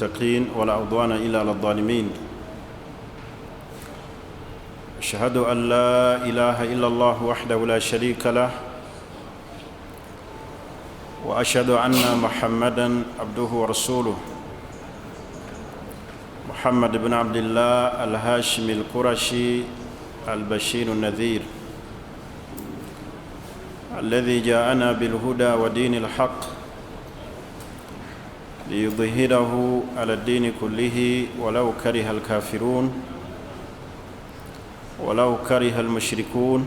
للمتقين ولا عدوان إلا على الظالمين. أشهد أن لا إله إلا الله وحده لا شريك له، وأشهد أن محمدا عبده ورسوله، محمد بن عبد الله الهاشمي القرشي البشير النذير، الذي جاءنا بالهدى ودين الحق ليظهره على الدين كله ولو كره الكافرون ولو كره المشركون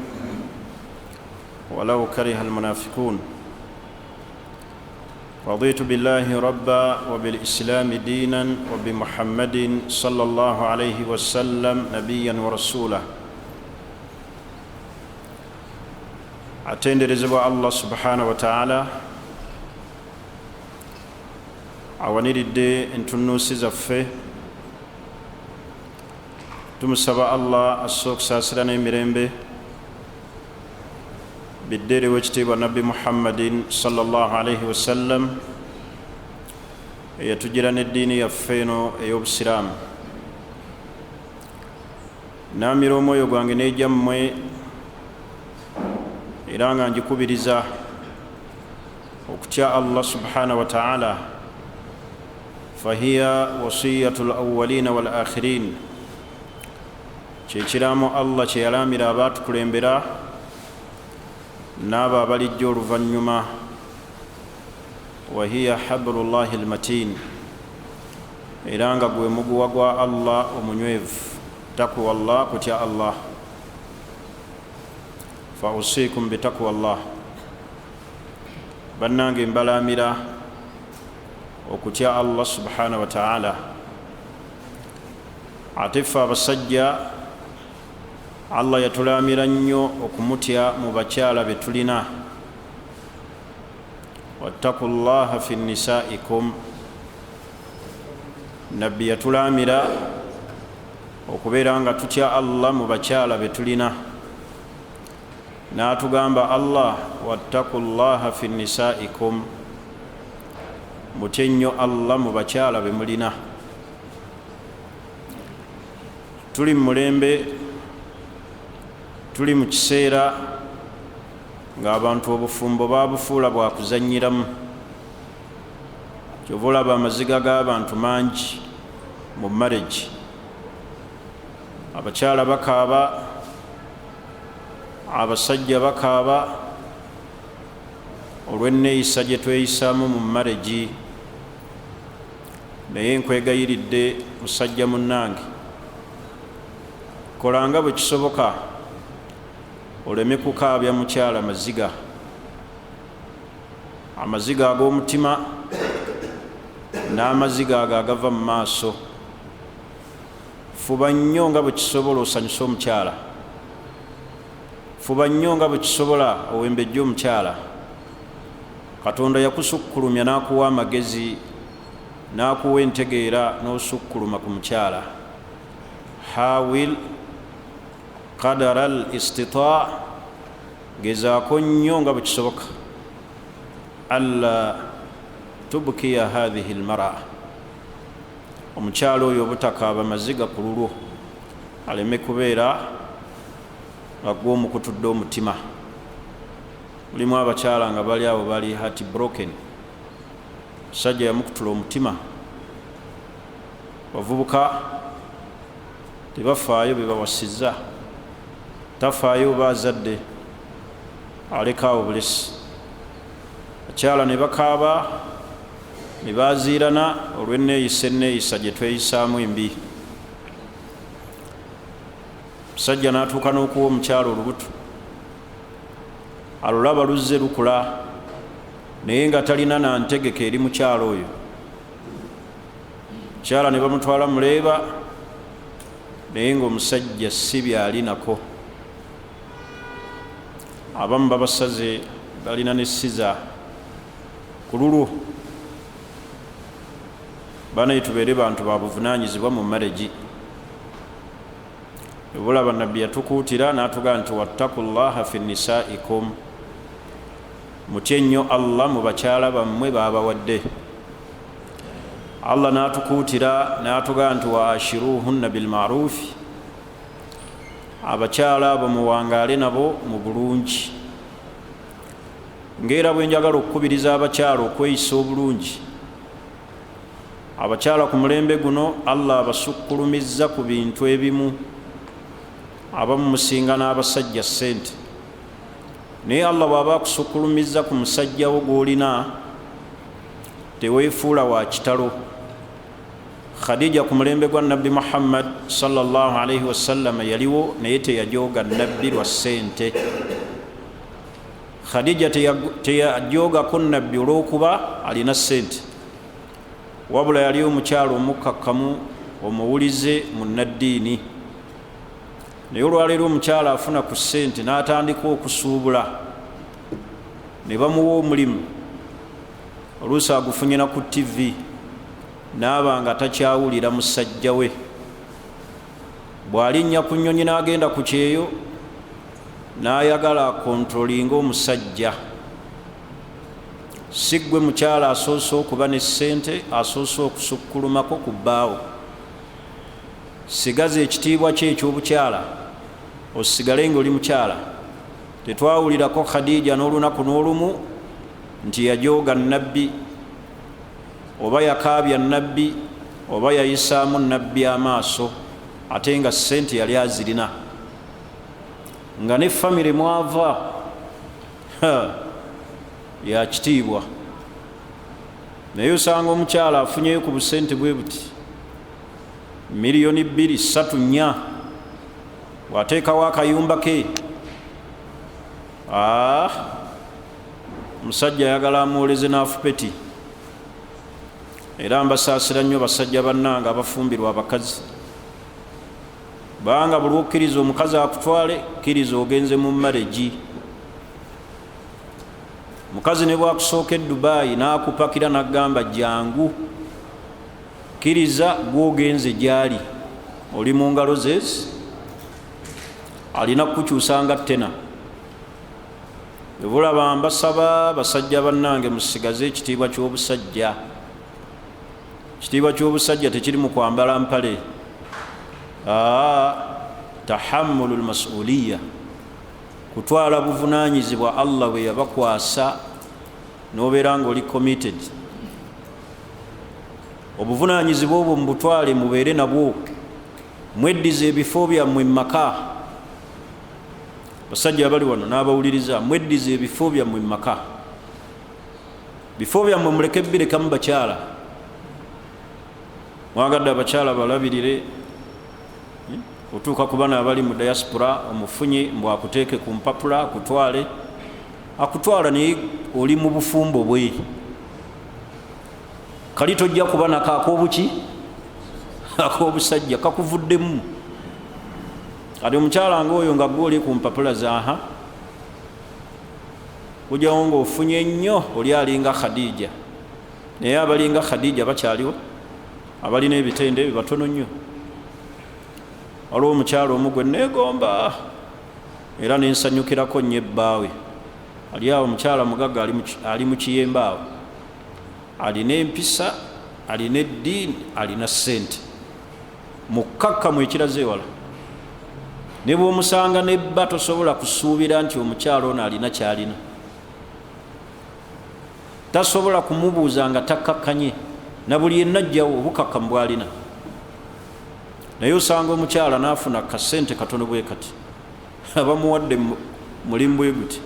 ولو كره المنافقون. رضيت بالله ربا وبالإسلام دينا وبمحمد صلى الله عليه وسلم نبيا ورسولا. Atenderezebwa Allah subhanahu wa ta'ala, awaniridde entunnuusi zaffe. Tumusaba Allah asse okusaasira n'emirembe biddeerewo ekitiibwa Nabbi Muhammadin sallallahu alaihi wasallam, eyatugira n'eddiini yaffe eno ey'obusiraamu. Naamira omwoyo gwange n'egyammwe, era nga njikubiriza okutya Allah subhanahu wa ta'ala. Fahiya wasiyatu lawalina wal akhirin, kyekiraamo Allah kye yalaamira abaatukulembera n'abo abalijja oluvannyuma. Wahiya hablullahi lmatin, era nga gwe muguwa gwa Allah omunywevu. Takuwa llah, kutya Allah. Fa usiikum bitakuwa llah. Bannange, mbalaamira okutya Allah subhanahu wa taala. Ate ffe abasajja, Allah yatulaamira nnyo okumutya mu bakyala be tulina. Wattaku llaha fi nisaikum. Nabbi yatulaamira okubeera nga tutya Allah mu bakyala be tulina, n'atugamba Allah, wattaku llaha fi nisaikum, mutye nnyo Allah mu bakyala be mulina. Tuli mu mulembe, tuli mu kiseera ng'abantu obufumbo babufuula bwa kuzannyiramu. Kyova olaba amaziga g'abantu mangi mu marriage. Abakyala bakaaba, abasajja bakaaba olw'enneeyisa gye tweyisaamu mu marriage. Naye nkwegayiridde, musajja munnange, kolanga bwe kisoboka oleme kukaabya mukyala maziga, amaziga ag'omutima n'amaziga ago agava mu maaso. Fuba nnyo nga bwe kisobola osanyuse omukyala. Fuba nnyo nga bwe kisobola owembejje omukyala. Katonda yakusukkulumya n'akuwa amagezi, n'akuwa entegeera, n'osukkuluma ku mukyala. Hawil qadara al istitaa, gezaako nnyo nga bwe kisoboka alla tubkiya hathihi lmara, omukyala oyo obutakaaba maziga ku lulwo, aleme kubeera nga gwomukutudde omutima. Mulimu abakyala nga bali abo bali heart broken, musajja yamukutula omutima. Bavubuka tebafaayo bebawasizza, tafaayo oba azadde, alekaawo bulesi. Akyala ne bakaaba ne baziirana olw'enneeyisa, enneeyisa gye tweyisaamu embi. Musajja n'atuuka n'okuwa omukyala olubuto, alulaba luzze lukula, naye nga talina nantegeka eri mukyala oyo. Mukyala ne bamutwala muleeba, naye nga omusajja si byalinako. Abamu babasaze, balina ne siza ku lulwo. Banaye, tubeere bantu babuvunanyizibwa mu marriage. Obulaba Nabbi yatukuutira n'atugamba nti wattaku llaha fi nisaikum, mutye nnyo Allah mu bakyala bammwe babawadde. Allah n'atukuutira n'atugamba nti wa ashiruhunna bilmarufi, abakyala abo muwangaale nabo mu bulungi. Ng'era bwe njagala okukubiriza abakyala okweyisa obulungi, abakyala ku mulembe guno Allah abasukkulumizza ku bintu ebimu, abamu musinga n'abasajja ssente. Naye Allah bw'aba akusukkulumizza ku musajja wo gw'olina, teweefuula wa kitalo. Khadija ku mulembe gwa Nabbi Muhammad sallallahu alaihi wasallama yaliwo, naye teyajooga Nabbi lwa ssente. Khadija teyajoogako Nabbi olw'okuba alina ssente, wabula yali omukyala omukkakkamu, omuwulize munnaddiini. Naye olwaleero omukyala afuna ku ssente n'atandika okusuubula ne bamuwa omulimu, oluusi agufunye na ku TV, n'aba nga takyawulira musajja we. Bw'alinnya ku nnyonyi n'agenda ku kyeyo, n'ayagala akontrolinga omusajja. Si ggwe mukyala asoose okuba ne ssente, asoose okusukkulumako ku bbaawo. Sigaza ekitiibwa kye eky'obukyala, osigale ng'oli mukyala. Tetwawulirako Khadija n'olunaku n'olumu nti yajooga Nabbi, oba yakaabya Nabbi, oba yayisaamu Nabbi amaaso, ate nga ssente yali azirina, nga ne famire mwava ya kitiibwa. Naye osanga omukyala afunyeyo ku busente bwe buti, 2 miliyoni, 3, 4, bw'ateekawo akayumba ke, omusajja ayagala amwoleze n'afupeti. Era mbasaasira nnyo basajja bannange abafumbirwa abakazi, banga buli okkiriza omukazi akutwale, kkiriza ogenze mu marriage. Mukazi ne bwakusooka e Dubayi n'akupakira n'agamba jangu, kkiriza gwogenze gyali, oli mu ngalo zezi, alina kukukyusa nga ttena. Ebulaba mbasaba basajja bannange, musigaze ekitiibwa ky'obusajja. Ekitiibwa ky'obusajja tekiri mu kwambala mpale. Tahammulu lmasuliya, kutwala buvunanyizibwa Allah bwe yabakwasa, n'obeera nga oli committed. Obuvunanyizibwa obwo mubutwale, mubeere nabwo, mweddiza ebifo byammwe mu maka. Basajja abali wano n'abawuliriza, mweddiza ebifo byammwe mu maka. Bifo byammwe muleke birekamu bakyala. Mwagadde abakyala balabirire otuuka ku bana abali mu diaspora, omufunye mbw akuteeke ku mpapula, akutwale, akutwala, naye oli mu bufumbo bwe kali tojja kuba nako ak'obuki, ak'obusajja kakuvuddemu. Kati omukyala ngaoyo nga gwe oli ku mpapula zaha kujawo ngaofunye nnyo, oli alinga Khadija. Naye abalinga Khadija bakyaliwo, abalina ebitende ebyo batono nnyo. Waliwo omukyala omu gwe neegomba era nensanyukirako nnyo, ebbaawe ali awo, omukyala mugagga, ali mu Kiyembe awo, alina empisa, alina eddiini, alina ssente, mukkakkamu ekiraze ewala. Ne bwomusanga nebba, tosobola kusuubira nti omukyala ono alina kyalina. Tasobola kumubuuza nga takkakkanye na buli yenna ajjawo, obukakkamu bwalina. Naye osanga omukyala naafuna kasente katono bwe kati, abamuwadde mulimu bwe guti.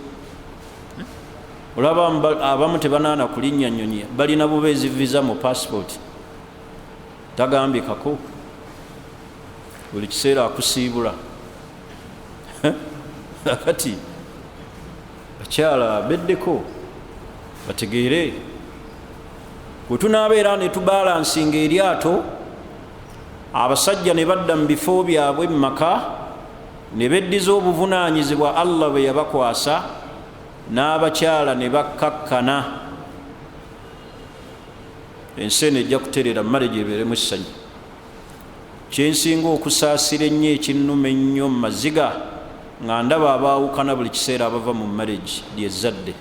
Olaba abamu tebanaana kulinnya nnyonyi, balina bubeezi visa mu passport, tagambikako, buli kiseera akusiibula. Kati bakyala beddeko, bategeere bwe tunaabeera ne tubalansinga eryato, abasajja ne badda mu bifo byabwe mu maka, ne beddiza obuvunanyizibwa Allah bwe yabakwasa, n'abakyala ne bakkakkana, ensi eno ejja kutereera, marriage ebeeremu essanyu. Kyensinga okusaasira ennyo, ekinnuma ennyo mu maziga nga ndaba abaawukana buli kiseera, abava mu marriage, lyezzadde.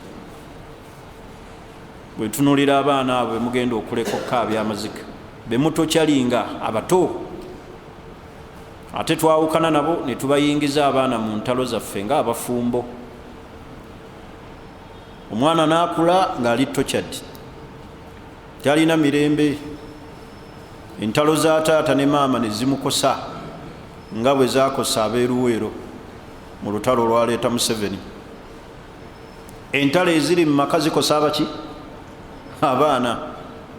Bwe tunuulira abaana abo bemugenda okuleka, okukaabya amaziga. Bemutokyalinga abato, ate twawukana nabo ne tubayingiza abaana mu ntalo zaffe ng'abafumbo. Omwana n'akula ng'ali tortured, talina mirembe. Entalo za taata ne maama ne zimukosa nga bwe zakosa ab'eruweero mu lutalo olwaleeta Museveni. Entalo eziri mu maka zikosa abaki? Abaana.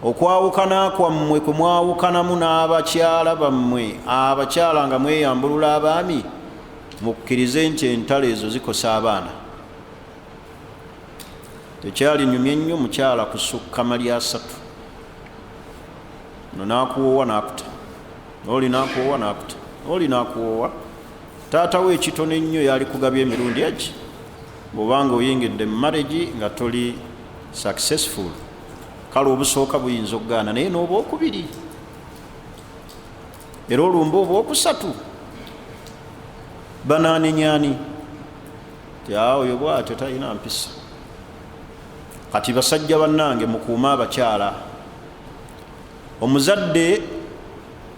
Okwawukana kwammwe kwe mwawukanamu n'abakyala bammwe, abakyala nga mweyambulula abaami, mukkirize nti entalo ezo zikosa abaana. Tekyalinyumye nnyo mukyala kusukka mali asatu, no n'akuwoowa n'akuta, oli n'akuwoowa n'akuta, oli n'akuwoowa. Taata we ekitono ennyo yali kugabya emirundi egi. Bw'obanga oyingidde mu marriage nga toli successful, kale obusooka buyinza okugaana, naye n'obwokubiri era olumba obwokusatu banaanenyani ti oyo bwatyo talina mpisa. Kati basajja bannange, mukuume abakyala. Omuzadde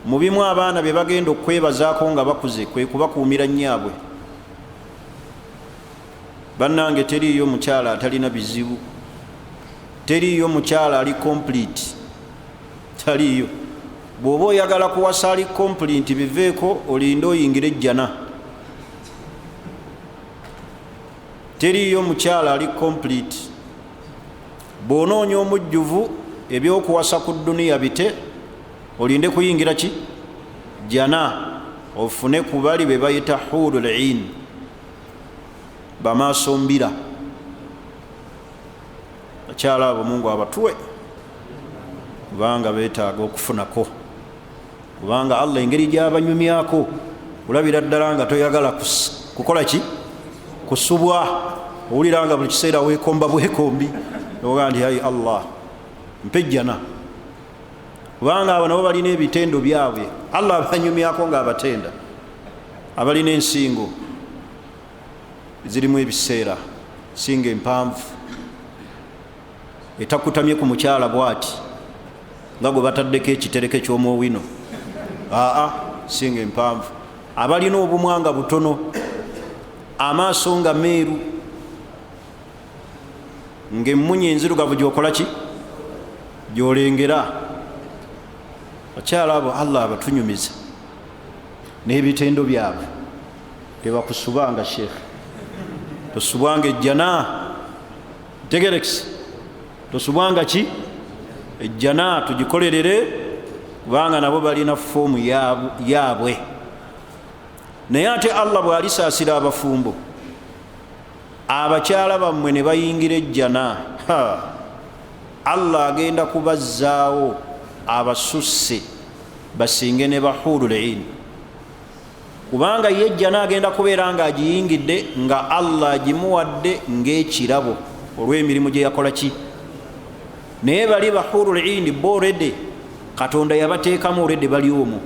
mu bimu abaana bye bagenda okwebazaako nga bakuze kwe kubakuumira nnyaabwe. Bannange, teriiyo mukyala atalina bizibu, teriiyo mukyala ali complete, taliiyo. Bw'oba oyagala kuwasa ali complete, biveeko, olinde oyingire ejjana. Teriiyo mukyala ali complete. Bw'onoonya omujjuvu, ebyokuwasa ku dduniya bite, olinde kuyingira ki? Jana, ofune ku bali be bayita hurul in, bamaaso mbira. Bakyala abo Mungu abatuwe, kubanga beetaaga okufunako, kubanga Allah engeri gyabanyumyako olabira ddala nga toyagala kukola ki? Kusubwa. Owulira nga buli kiseera weekomba bwekombi, oga nti ayi Allah, mpejjana, kubanga abo nabo balina ebitendo byabwe. Allah abanyumyako nga abatenda, abalina ensingo zirimu ebiseera, singa empanvu etakutamye ku mukyala bwati nga gwe bataddeko ekitereke ky'omwowino, aa singa empanvu, abalina obumwa nga butono, amaaso nga meeru ng'emmunye enzirugavu gyokola ki? Gyolengera. Bakyala abo Allah abatunyumiza n'ebitendo byabwe, tebakusubanga. Sheekhe, tosubwanga ejjana, ntegerekisi, tosubwanga ki? Ejjana. Tugikolerere, kubanga nabo balina foomu yaabwe. Naye ate Allah bw'alisaasira abafumbo, abakyala bammwe ne bayingira ejjana, Allah agenda kubazzaawo abasusse basinge ne bahurul in, kubanga ye ejjana agenda kubeera nga agiyingidde nga Allah agimuwadde ng'ekirabo olw'emirimu gye yakola ki. Naye bali bahurul in bo already Katonda yabateekamu, already bali omwo.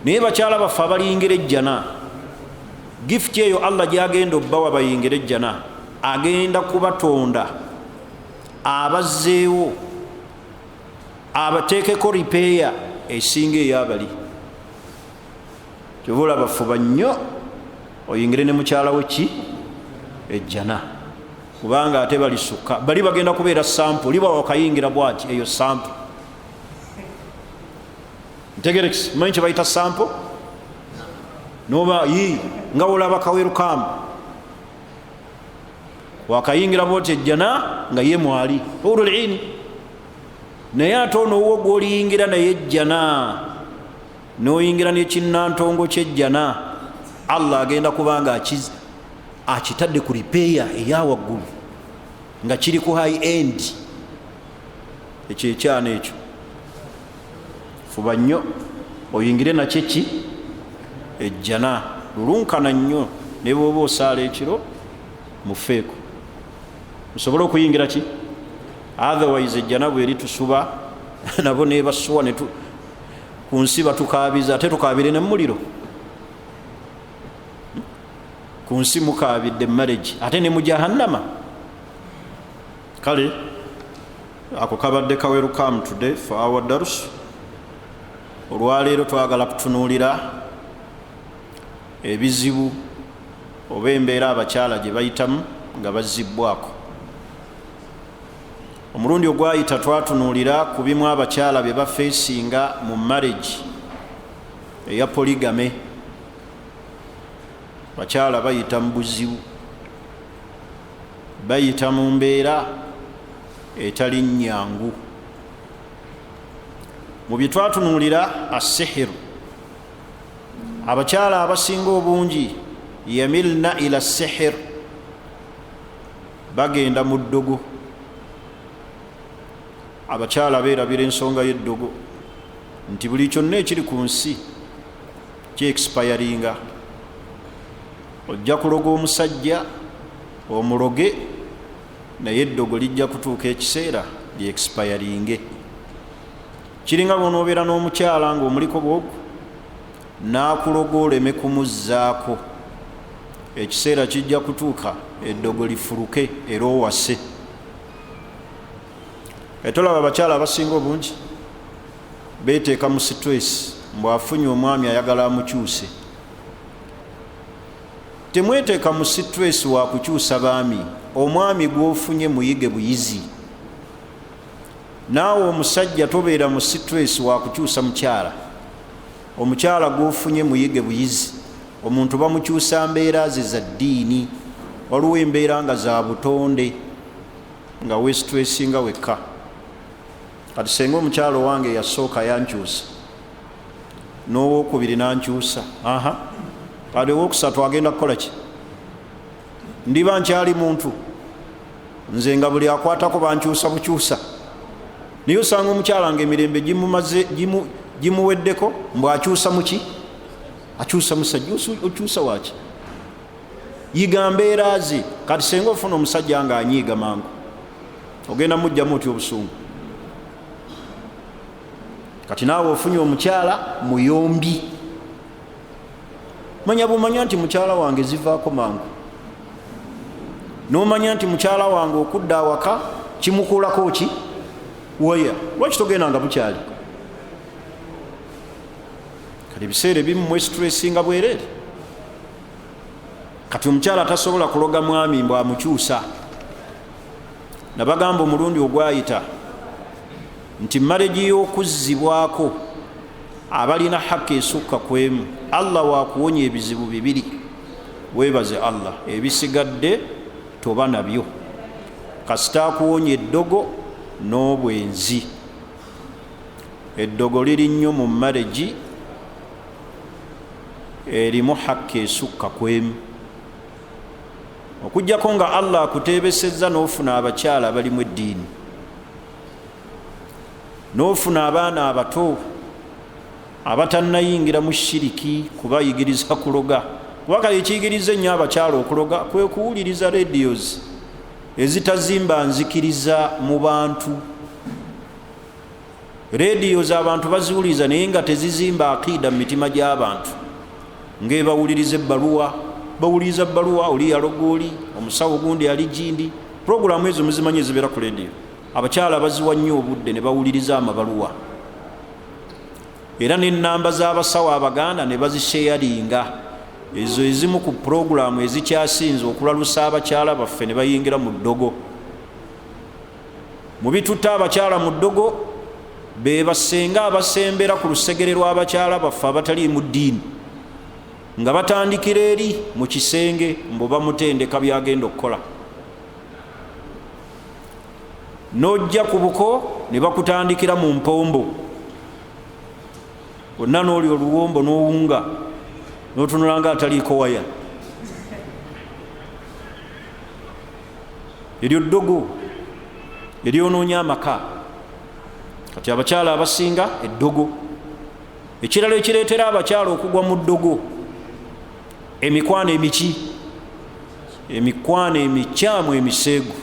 Naye bakyala baffe abaliyingira ejjana, gifuti eyo Allah gyagenda obbawa bayingire ejjana, agenda kubatonda abazzeewo abateekeko repair esinga eyabali. Kyova olaba fuba nnyo oyingire ne mukyala we ki? Ejjana, kubanga ate balisukka. Bali bagenda kubeera sample, liba wakayingira bwati, eyo sample. Ntegerekisi, manyi kyebayita sample? Noba yi nga wolaba kawerukamu, wakayingira bwoti ejjana nga ye mwali hurul ini. Naye ate ono owwo gwoliyingira naye ejjana, noyingira nekinantongo kyejjana, Allah agenda kubanga akitadde ku repair eyawaggulu nga kiri ku high end. Ekyo ekyana ekyo fuba nnyo oyingire nakyo ki? Ejjana. Lulunkana nnyo, ne bwoba osaala ekiro, mufeeko musobole okuyingira ki? Otherwise ejjana bweri tusuba nabo nebasuwa ku nsi batukabiza, ate tukabire nemuliro. Ku nsi mukabidde marriage, ate ne mu jahannama. Kale. Ako kabadde ka welcome today for our dars. Olwaleero twagala kutunuulira ebizibu oba embeera abakyala gye bayitamu nga bazzibbwako. Omulundi ogwayita twatunuulira ku bimu abakyala bye bafeesinga mu marriage eya polygamy. Bakyala bayita mu buzibu, bayita mu mbeera etali nnyangu. Mu bye twatunuulira, assihiru, abakyala abasinga obungi yamilna ila sihir, bagenda mu ddogo. Abakyala beerabira ensonga y'eddogo nti buli kyonna ekiri ku nsi kyeexpiringa. Ojja kuloga omusajja omuloge, naye eddogo lijja kutuuka ekiseera lyeexpiringe. Kiringa bwonoobeera n'omukyala ng'omuliko bwogu n'akuloga oleme kumuzzaako, ekiseera kijja kutuuka eddogo lifuluke era owase. Etolaba abakyala abasinga obungi beteeka mu stress mbw afunye omwami ayagala amukyuse. Temweteeka mu stress wa kukyusa baami. Omwami gw'ofunye muyige buyizi. Naawe omusajja tobeera mu stress wa kukyusa mukyala. Omukyala gw'ofunye muyige buyizi. Omuntu bamukyusa mbeera ze za ddiini. Waliwo embeera nga za butonde nga westressinga wekka. Kati senga omukyala owange yasooka yankyusa, n'owokubiri nankyusa, aha, kati owokusatu agenda kukola ki? Ndiba nkyali muntu nze nga buli akwatako bankyusa bukyusa. Naye osanga omukyala nga emirembe gimuweddeko mbw akyusa muki, akyusa musajja. Okyusa waki? Yiga mbeera ze. Kati senga ofuna omusajja nga anyiiga mangu, ogenda mujjamu otya obusungu? Kati naawe ofunye omukyala muyombi, manya bumanya nti mukyala wange zivaako mangu, nomanya nti mukyala wange okudda awaka kimukuulako ki waya, lwaki togenda nga bukyali? Kati ebiseera ebimu mwestressinga bwereere. Kati omukyala tasobola kuloga mwami mbw amukyusa. Nabagamba omulundi ogwayita nti maregi y'okuzzibwako abalina haki esukka ku emu, Allah wakuwonya ebizibu bibiri, weebaze Allah, ebisigadde toba nabyo. Kasita akuwonya eddogo n'obwenzi. Eddogo liri nnyo mu maregi erimu haki esukka ku emu, okuggyako nga Allah akuteebesezza n'ofuna abakyala abalimu eddiini, n'ofuna abaana abato abatannayingira mu shiriki kubayigiriza kuloga. Kuba kale ekiyigiriza ennyo abakyala okuloga kwe kuwuliriza radios ezitazimba nzikiriza mu bantu. Radios abantu baziwuliriza naye nga tezizimba akiida mu mitima gy'abantu, ng'ebawuliriza ebbaluwa, bawuliriza bbaluwa, oli yaloga oli, omusawo gundi ali gindi. Puroguramu ezo muzimanyi ezibeera ku rediyo, abakyala baziwa nnyo obudde ne bawuliriza amabaluwa, era n'ennamba z'abasawo abaganda ne bazisheyaringa. Ezo ezimu ku puroguramu ezikyasinze okulalusa abakyala baffe ne bayingira mu ddogo. Mu bitutta abakyala mu ddogo be basenga abasembera ku lusegere lw'abakyala baffe abataliimu ddiini, nga batandikira eri mu kisenge mbu bamutendeka byagenda okukola. N'ojja ku buko ne bakutandikira mu mpombo onna, n'oli oluwombo n'owunga n'otunula nga ataliiko waya. Eryo ddogo eryonoonya amaka. Kati abakyala abasinga eddogo. Ekirala ekireetera abakyala okugwa mu ddogo, emikwano emiki, emikwano emikyamu, emiseegu.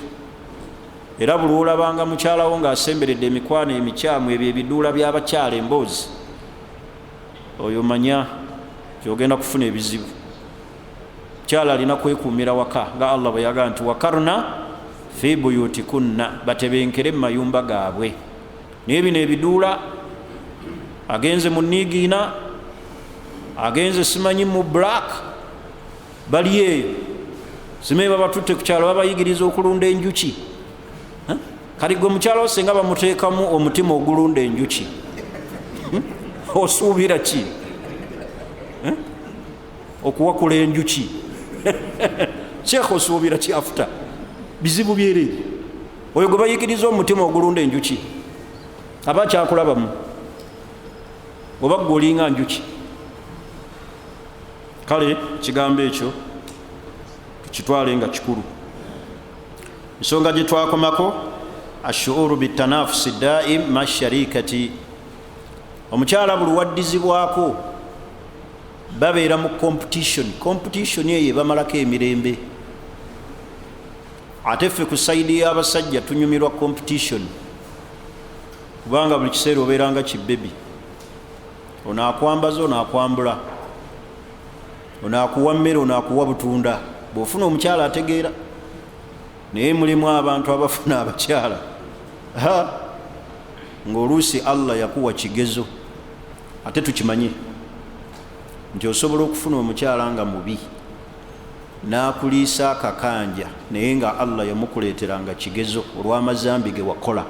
Era buli olabanga mukyalawo ng'asemberedde emikwano emikyamu, ebyo ebiduula by'abakyala, emboozi, oyo manya kyogenda kufuna ebizibu. Mukyala alina kwekuumira waka, nga Allah bwe yagamba nti wakarna Fi buyutikunna, batebenkere mu mayumba gaabwe. Naye bino ebiduula, agenze mu niigiina, agenze simanyi mu black, bali eyo simanyi babatutte ku kyalo babayigiriza okulunda enjuki. Kati gwe mukyalo singa bamuteekamu omutima ogulunda enjuki, osuubira ki? Okuwakula enjuki, sheekh, osuubira ki? Afuta bizibu byereere. Oyo gwe bayigiriza omutima ogulunda enjuki aba kyakulabamu, oba gwe olinga njuki. Kale ekigambo ekyo tukitwale nga kikulu. Ensonga gye twakomako, ashuuru bitanafusi daim masharikati. Omukyala buli waddizibwako babeera mu competition. Competition eyo ebamalako emirembe. Ate ffe ku side y'abasajja tunyumirwa competition, kubanga buli kiseera obeeranga kibebi. Ono akwambaza, ono akwambula, ono akuwa mmere, ono akuwa butunda, bw'ofuna omukyala ategeera. Naye mulimu abantu abafuna abakyala ng'oluusi Allah yakuwa kigezo. Ate tukimanye nti osobola okufuna omukyala nga mubi n'akuliisa akakanja, naye nga Allah yamukuleeteranga kigezo olw'amazambi ge wakola.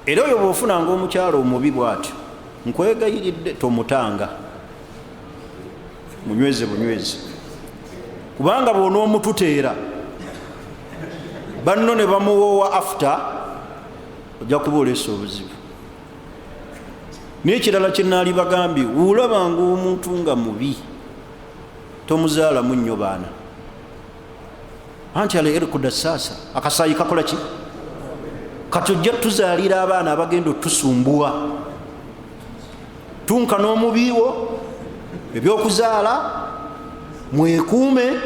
Era oyo bw'ofunanga omukyala omubi bw'atyo, nkwegayiridde tomutanga, munyweze bunyweze, kubanga bw'onoomututeera banno ne bamuwoowa, after ojja kuba oleesa obuzibu. N'ekirala kyenaali bagambye, olabanga omuntu nga mubi, tomuzaalamu nnyo baana. Anti ala erikuda saasa, akasaayi kakola ki? Kati ojja tuzaalira abaana abagenda otusumbuwa. Tunka n'omubiiwo ebyokuzaala, mwekuume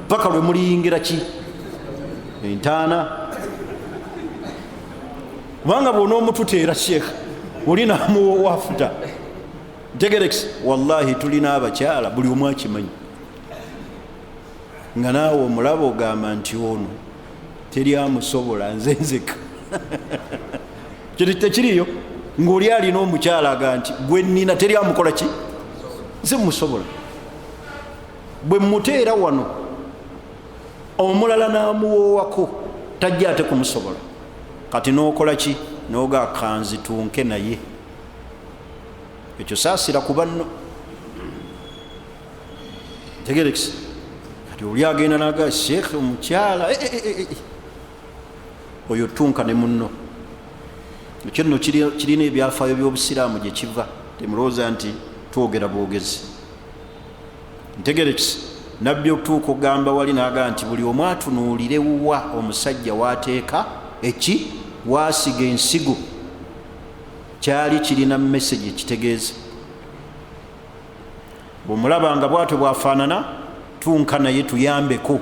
paka lwe muliyingira ki? Entaana. Kubanga bwonoomututeera, sheekh, oli namuwafuta ntegerekisi. Wallahi tulina abakyala, buli omu akimanyi, nga naawe omulaba ogamba nti ono teri amusobola, nze nzeka. Tekiriyo ngaoli alina omukyala aga nti gwe nina teri amukola ki, nze musobola, bwe muteera wano omulala n'amuwoowako tajja ate kumusobola. Kati n'okola ki? Noga kanzi tunke naye ekyo, saasira ku banno. Tegerekisi. Kati oli agenda naga, sheekh, omukyala oyo tunka ne munno. Ekyo nno kirina ebyafaayo by'obusiraamu gye kiva, temulowooza nti twogera bwogezi. Ntegerekisi. Nabbi okutuuka okugamba wali naga nti buli omu atunuulire wa omusajja wateeka eki, wasiga ensigo. Kyali kirina message ekitegeeza, bwomulaba nga bwatyo bwafaanana, tunka naye tuyambeko.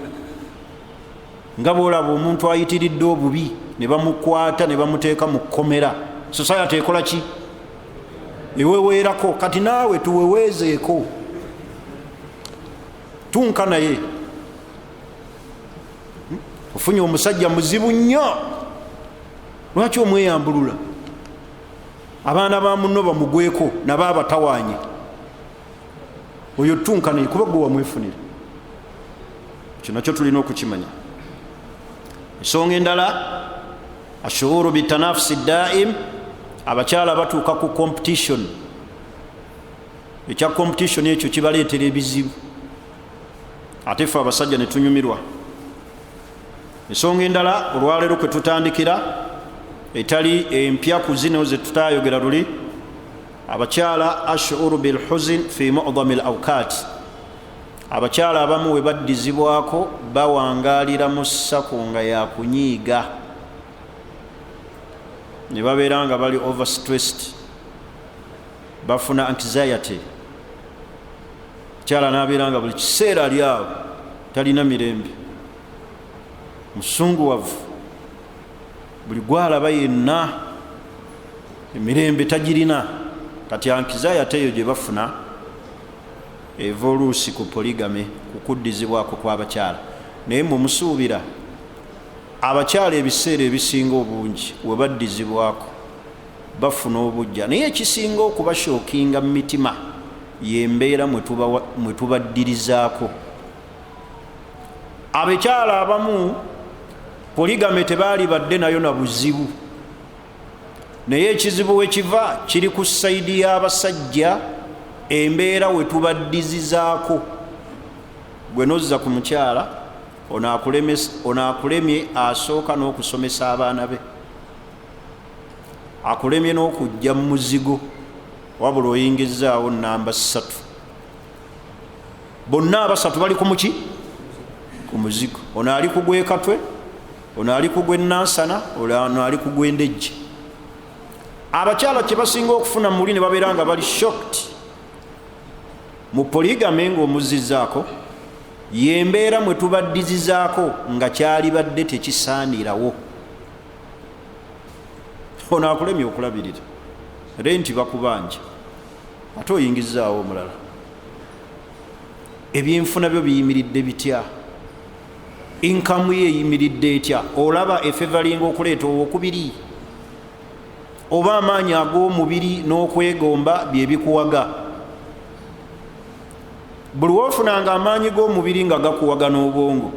Nga bwolaba omuntu ayitiridde obubi ne bamukwata ne bamuteeka mu kkomera, society ekola ki? Eweweerako. Kati naawe tuweweezeeko, tunka naye. Ofunye omusajja muzibu nnyo, lwaki omweyambulula? Abaana ba munno bamugweko nabo abatawanye. Oyo tunka naye, kuba gwe wamwefunira. Ekyo nakyo tulina okukimanya. Ensonga endala, ashuuru bitanafusi daim. Abakyala batuuka ku competition. Ekya competition ekyo kibaleetera ebizibu, ate ffe abasajja ne tunyumirwa. Ensonga endala olwaleero kwe tutandikira, etali empya ku zino ze tutayogera luli, abakyala ashuru bilhuzin fi mudami l awkat. Abakyala abamu we baddizibwako bawangalira mu ssaku nga yakunyiiga, ne babeera nga bali overstressed, bafuna anxiety. Kyala nabeera nga buli kiseera ali awo talina mirembe, musunguwavu, buli gwalaba yenna emirembe tagirina. Kati anxiety eyo gye bafuna eva oluusi ku polygamy, kukuddizibwako kw'abakyala. Naye mumusuubira. Abakyala ebiseera ebisinga obungi we baddizibwako bafuna obujja, naye ekisinga okubashookinga mu mitima yembeera mwe tubaddirizaako. Abakyala abamu polygamy tebaali badde nayo na buzibu, naye ekizibu we kiva kiri ku side y'abasajja, embeera we tubaddizizaako. Gwe nozza ku mukyala ono akulemye asooka n'okusomesa abaana be, akulemye n'okujja mu muzigo, wabula oyingizaawo namba 3. Bonna abasatu bali ku muki? Ku muzigo. Ono ali ku gw'ekatwe, ono ali ku gw'ennansana, ono ali ku gw'endejje. Abakyala kye basinga okufuna muli ne babeera nga bali shocked mu polygamy ng'omuzizzaako, yembeera mwe tubaddizizaako nga kyalibadde tekisaanirawo. Ono akulemye okulabirira, renti bakubanja, ate oyingizaawo omulala. Ebyenfuna byo biyimiridde bitya? Income ye eyimiridde etya? Olaba efevalinga okuleeta owokubiri, oba amaanyi ag'omubiri n'okwegomba bye bikuwaga? Buli wofunanga amaanyi g'omubiri nga gakuwaga n'obwongo,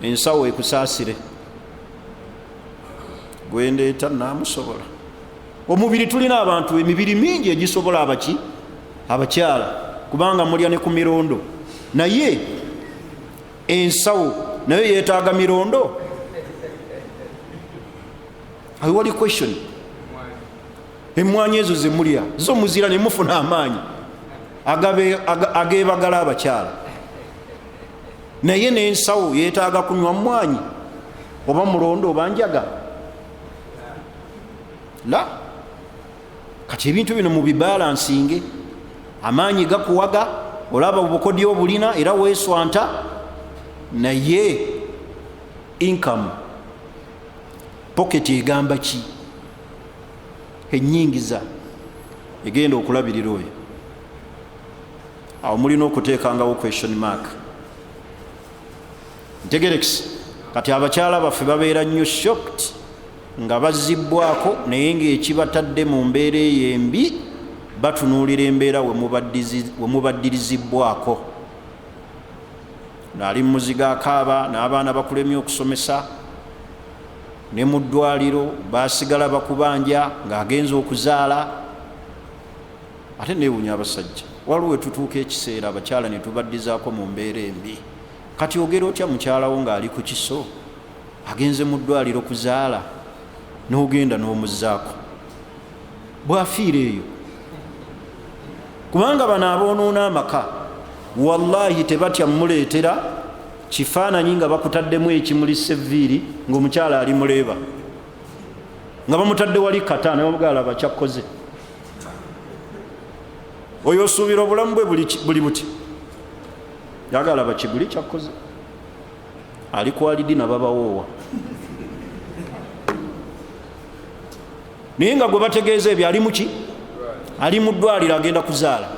ensawo ekusaasire, gwendeeta naamusobola. Omubiri tulina abantu emibiri mingi egisobola abaki abakyala, kubanga mulya ne ku mirondo, naye ensawo nayo yeetaaga mirondo. Wali question, emwanyi ezo zemulya zo muzira ne mufuna amaanyi agebagala abakyala, naye n'ensawo yeetaaga kunywa mwanyi oba mulondo oba njaga la. Kati ebintu bino mubibalansinge. Amaanyi gakuwaga, olaba obukodyo obulina era weeswanta, naye income pocket egamba ki? Enyingiza egenda okulabirira oyo. Awo mulina okuteekangawo question mark. Ntegerekisi. Kati abakyala baffe babeera nnyo shocked nga bazibbwako, naye ng'ekibatadde mu mbeera eyo embi, batunuulira embeera we mubaddirizibwako. Naali muzigo akaaba, n'abaana bakulemye okusomesa, ne mu ddwaliro basigala bakubanja ng'agenza okuzaala. Ate neewunya abasajja, waliwo wetutuuka ekiseera abakyala ne tubaddizaako mu mbeera embi. Kati ogera otya mukyalawo ng'ali ku kiso, agenze mu ddwaliro kuzaala, n'ogenda n'omuzzaako bwafiira eyo? Kubanga bano aboonoona amaka wallahi tebatya muleetera kifaananyi nga bakutaddemu ekimuli seviiri ng'omukyala ali muleeba, nga bamutadde wali kata ne bamugala bakyakkoze. Oyo osuubira obulamu bwe buli buti, yagala bakiguli kyakkoze, ali kwalidina babawoowa. Naye nga gwe bategeeza ebyo ali muki? Ali mu ddwaliro agenda kuzaala.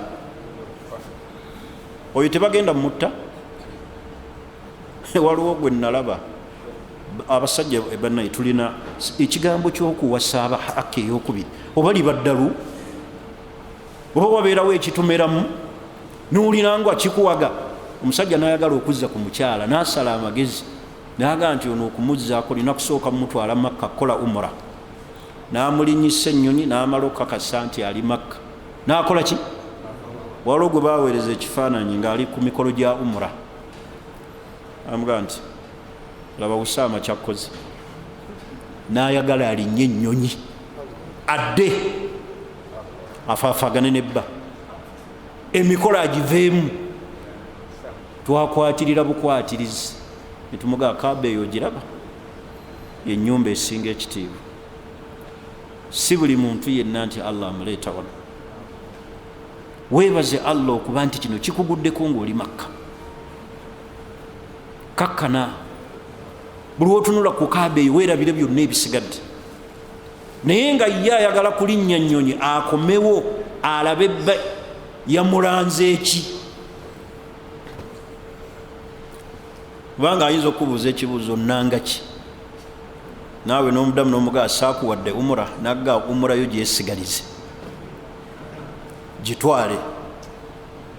Oyo tebagenda mutta. Waliwo gwe nalaba abasajja bannaye, tulina ekigambo ky'okuwasa abahaka eyokubiri, oba liba ddalu oba wabeerawo ekitumeramu nuwulira nga kikuwaga. Omusajja nayagala okuzza ku mukyala, nasala amagezi naga nti ono okumuzzaako lina kusooka mumutwala Makka kukola umura. Namulinyisa ennyonyi, namala okukakasa nti ali Makka, nakola ki? Waliwo gwe baweereza ekifaananyi ng'ali ku mikolo gya umura, amugaa nti laba Usaama kyakkoze, nayagala alinnye ennyonyi adde afaafagane nebba, emikolo agiveemu. Twakwatirira bukwatirizi netumugaa Kaaba eyo ogiraba, yenyumba esinga ekitiibwa. Si buli muntu yenna nti Allah amuleeta wano. Weebaze Allah okuba nti kino kikuguddeko ng'oli Makka. Kakkana, buli wotunula ku Kaaba eyo weerabire byonna ebisigadde. Naye nga ye ayagala kulinnya nnyonyi akomewo alabe bba yamulanze eki. Kubanga ayinza okubuuza ekibuuzo, nanga ki? Naawe n'omudamu n'omugaa, saakuwadde umura, nagga umura yo gyesigalize, gitwale,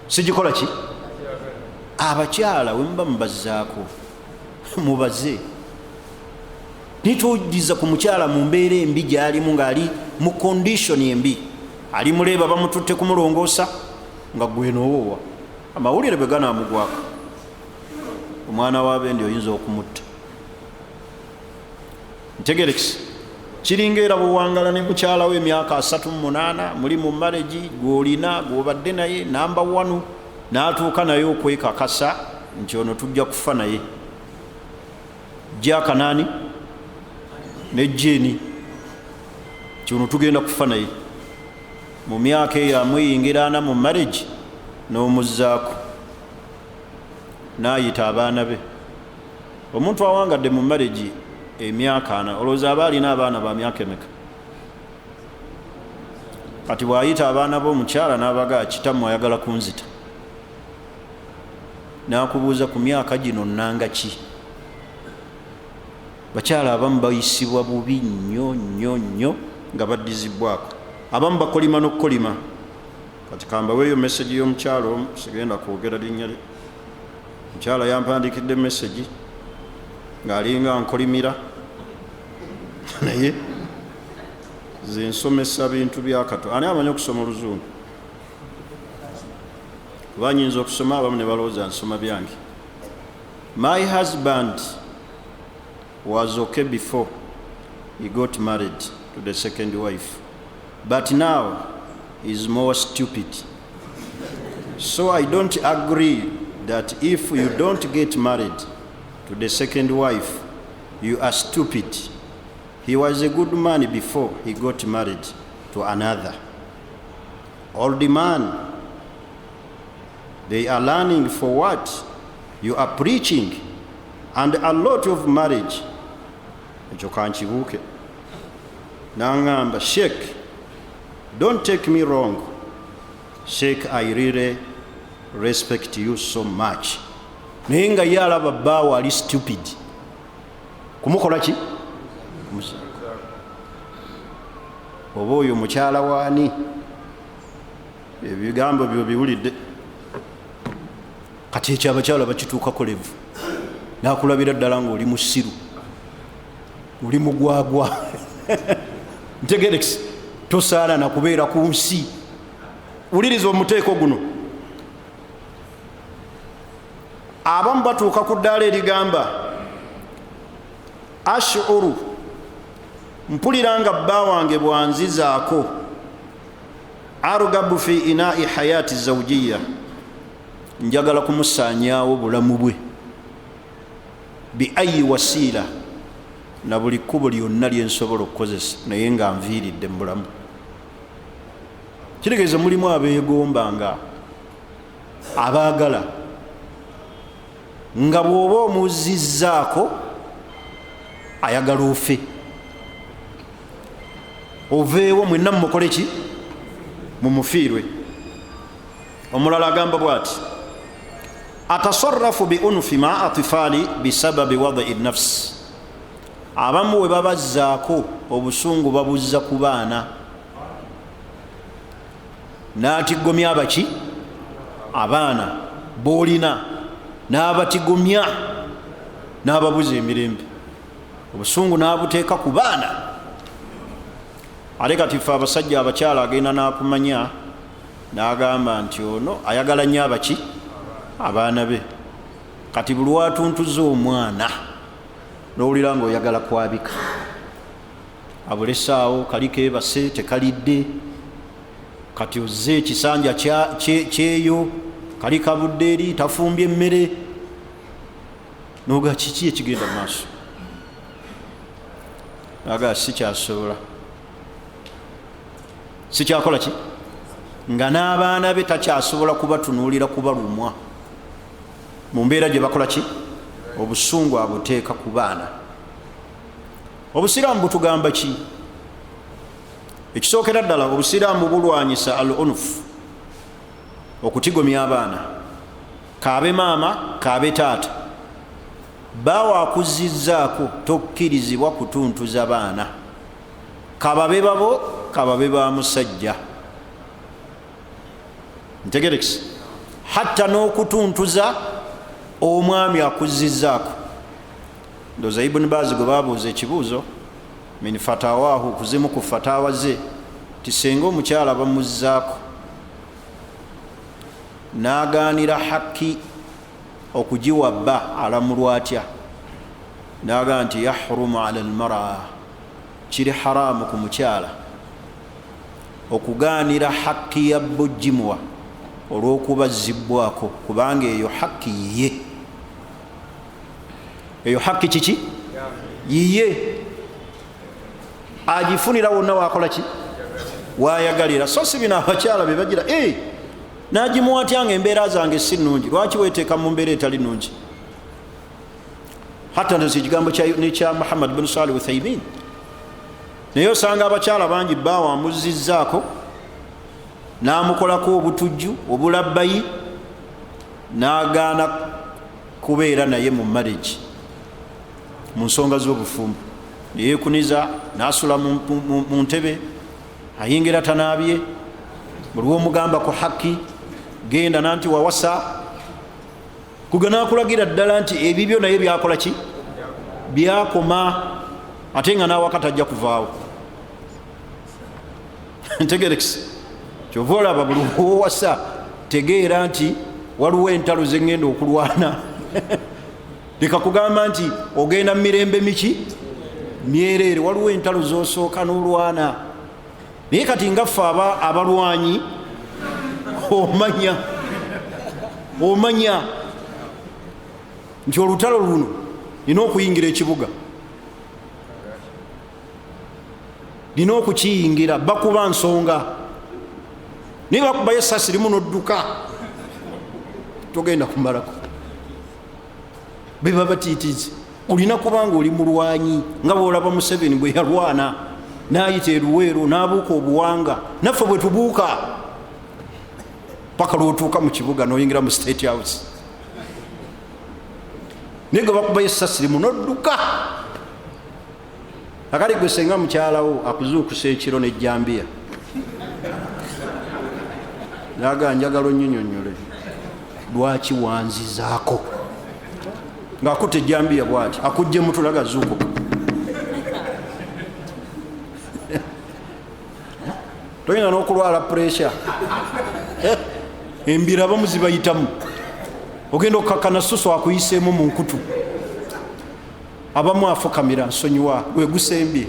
sigikola ki. Abakyala wemuba mubazaako, mubaze nitwogiza ku mukyala mu mbeera embi gyalimu, ngaali mu condition embi, ali muleeba, bamututte kumulongoosa, nga gwenowoowa amawulire bwe ganamugwako, omwana wabendi oyinza okumutta. Ntegerekisi kiringa era bwewangala ne mukyala we emyaka 38, muli mu marriage, gwolina gwobadde naye namba 1, n'atuuka naye okwekakasa nti ono tujja kufa naye, jakanaani ne jeeni, nti ono tugenda kufa naye, mu myaka eyo amuyingira 40 mu marriage, n'omuzzaako n'ayita abaana be. Omuntu awangadde mu marriage emyaka 40, olowooza aba alina abaana ba myaka emeka? Kati bw'ayita abaana b'omukyala n'abagaa, kitammwe ayagala kunzita, n'akubuuza ku myaka gino nnanga ki? Bakyala abamu bayisibwa bubi nnyo nnyo nnyo nga baddizibwako, abamu bakolima n'okukolima. Kati kambaweeyo message y'omukyalo omu, sigenda kwogera linnya lye. Mukyala yampandiikidde message ng'alinga nkolimira, naye ze nsomesa bintu byakato. Ani amanyi okusoma oluzungu? Kuba nyinza okusoma, abamu ne balowooza nsoma byange. My husband was okay before he got married to the second wife, but now he's more stupid. So I don't agree that if you don't get married to the second wife, you are stupid. He was a good man before he got married to another old man. They are learning for what you are preaching and a lot of marriage. Ekyo kankibuuke. Naŋŋamba, Sheikh, don't take me wrong. Sheikh, I really respect you so much. Naye nga ye alaba bbaawo ali stupid kumukola ki. Oba oyo mukyala waani? Ebigambo byo biwulidde. Kati ekyo abakyala bakituukako level, nakulabira ddala nga oli musiru, oli mugwagwa, ntegerekisi, tosaana nakubeera ku nsi. Wuliriza omuteeko guno. Abamu batuuka ku ddaala erigamba, ashuru, mpulira nga bba wange bwanzizaako, argabu fi inai hayati zawjiya, njagala kumusaanyaawo bulamu bwe bi ayi wasiila, na buli kkubo lyonna lyensobola okukozesa, naye nga nviiridde mu bulamu. Kitegeeza mulimu abeegomba nga abaagala nga bw'oba omuzizzaako ayagala ofe, oveewo, mwenna mumukole ki, mumufiirwe. Omulala agamba bwati, atasarrafu bi unfi maa atifali bisababi wadai nafsi. Abamu we babazzaako obusungu babuzza ku baana, n'atigomya abaki, abaana boolina, n'abatigomya, n'ababuza emirembe, obusungu n'abuteeka ku baana. Ate kati ffe abasajja, abakyala agenda n'akumanya n'agamba nti ono ayagala nnyo abaki, abaana be. Kati buli watuntuza omwana n'owulira nga oyagala kwabika, abulesaawo kali keebase tekalidde, kati ozze ekisanja kyeyo kali kabudde eri, tafumbye emmere, noga kiki ekigenda mu maaso? Aga sikyasobola, sikyakola ki, nga n'abaana be takyasobola kubatunuulira, kubalumwa mu mbeera gye bakola ki, obusungu abuteeka ku baana. Obusiraamu butugamba ki? Ekisookera ddala, obusiraamu bulwanyisa al unuf, okutigomya abaana, kaabe maama kaabe taata. Bbaawo akuzzizzaako tokkirizibwa kutuntuza baana, kababe babo kababe ba musajja. Ntegerekisi hatta n'okutuntuza omwami akuzzizzaako. Ndowooza Ibuni Baazi gwe babuuza ekibuuzo min fatawahu, kuzimu ku fatawa ze, ti senga omukyala bamuzzaako n'agaanira haki okugiwa bba, alamulwa atya? N'agamba nti yahrumu ala almara, kiri haramu ku mukyala okugaanira haki ya bbo gimuwa olw'okuba zibbwako, kubanga eyo haki yiye. Eyo haki kiki? Yiye, agifunira wonna wakola ki wayagalira. So si bino abakyala bebagira hey, nagimuwa atya nga embeera zange si nnungi? Lwaki weteeka mu mbeera etali nnungi? Hatta nti ekigambo nekya Muhammad bin Salih Uthaimin. Naye osanga abakyala bangi bbaawo amuzizzaako n'amukolako obutujju obulabbayi n'agaana kubeera naye mu marriage, mu nsonga z'obufumbo, neyekuniza n'asula mu ntebe, ayingira tanaabye, buli womugamba ku haki genda nanti wawasa kuga nakulagira ddala nti ebibyo naye byakola ki byakoma, ate nga nawaka tajja kuvaawo. Ntegerekisi kyova olaba buli wowasa tegeera nti waliwo entalo zengenda okulwana. Leka kugamba nti ogenda mumirembe miki myereere, waliwo entalo zosooka n'olwana. Naye kati nga ffe abalwanyi omanya nti olutalo luno nina okuyingira ekibuga, nina okukiyingira, bakuba nsonga naye bakubayo esasi limu nodduka, togenda kumalako, beba batiitizi. Olina kubanga oli mulwanyi nga bwolaba Museveni bwe yalwana nayita eruweero nabuuka obuwanga, naffe bwe tubuuka paka lwotuuka mu kibuga noyingira mu State House, naye gwe bakubayo esasi limu nodduka. Akali gwe senga mukyalawo akuzuukusa ekiro nejjambiya naga njagala onnyinyonnyole lwaki wanzizaako, ng'akutta ejjambiya bwati akujja emutu naga zuukuka, toyinza n'okulwala puresha, embira abamu zibayitamu, ogenda okukakkana susu akuyiseemu mu nkutu, abamu afukamira nsonyiwa gwe gusembye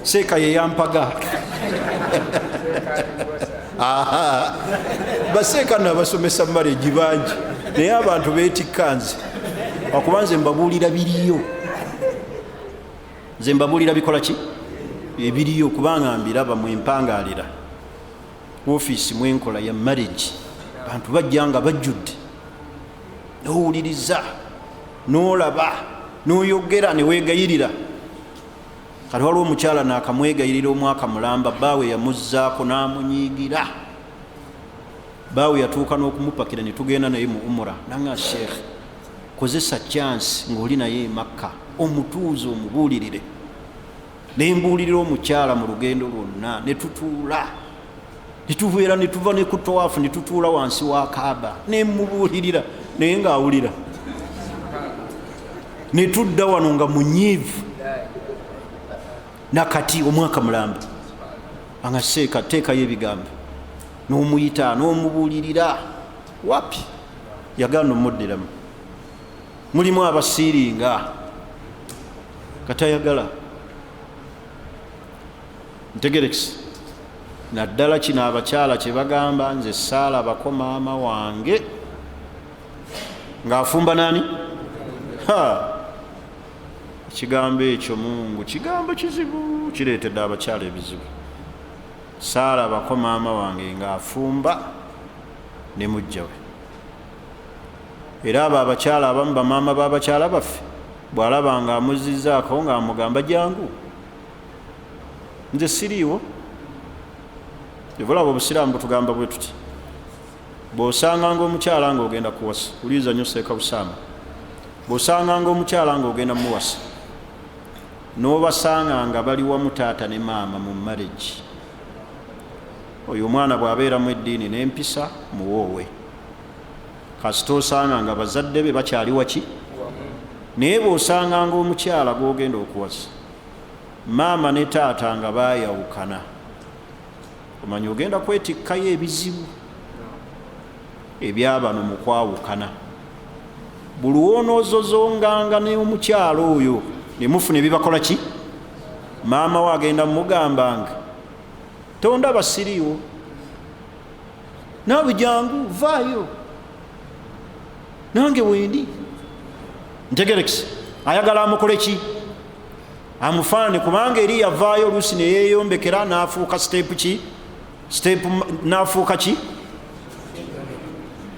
seeka yeyampaga. Baseeka nabasomesa maregi bangi, naye abantu betikka nze akuba nze mbabuulira biriyo, nze mbabuulira bikola ki ebiriyo, kubanga mbiraba mwempangalira ofiisi mwenkola ya marriage, bantu bajja nga bajjudde, nowuliriza nolaba noyogera newegayirira. Kati waliwo omukyala nakamwegayirira omwaka mulamba, bbaawe yamuzzaako n'amunyiigira, bbaawe yatuuka n'okumupakira netugenda naye mu umura, nanga sheekh kozesa chance ng'oli naye emakka omutuuze omubuulirire. Nembuulirira omukyala mu lugendo lwonna, netutuula netubeera netuva ne ku tawaafu netutuula wansi wa Kaaba nemubuulirira, naye ng'awulira. Netudda wano nga munyiivu nakati omwaka mulamba, anga seeka teekayo ebigambo n'omuyita n'omubuulirira, wapi yagaana omuddiramu. Mulimu abasiiringa katayagala ntegerekisi, naddala kino abakyala kyebagamba nze saalabako maama wange ng'afumba nani. Ekigambo ekyo Mungu kigambo kizibu, kireetedde abakyala ebizibu. Saalabako maama wange ng'afumba ne mujja we. Era abo abakyala abamu bamaama b'abakyala baffe bw'alaba nga amuzizzaako ng'amugamba jangu nze siriiwo. Ebulaba obusiraamu butugamba bwe tuti, bw'osanganga omukyala ng'ogenda kuwasa, wuliriza nnyo Seeka Busaama, Bw'osanganga omukyala ng'ogenda muwasa, n'obasanga nga bali wamu taata ne maama mu marriage, oyo omwana bw'abeeramu eddiini n'empisa muwoowe. Kasita osanga nga bazadde be bakyali waki. Naye bw'osanganga omukyala gw'ogenda okuwasa maama ne taata nga baayawukana, omanya ogenda kwetikkayo ebizibu ebyabano mu kwawukana. Buli wonoozozonganga n'omukyala oyo ne mufuna ebibakola ki, maama we agenda mugambanga tondaba siriiwo, naawe jangu vaayo nange wendi. Ntegerekise, ayagala amukole ki? Amufaanane, kubanga eri yavaayo oluusi neyeyombekera n'afuuka step ki, step n'afuuka ki,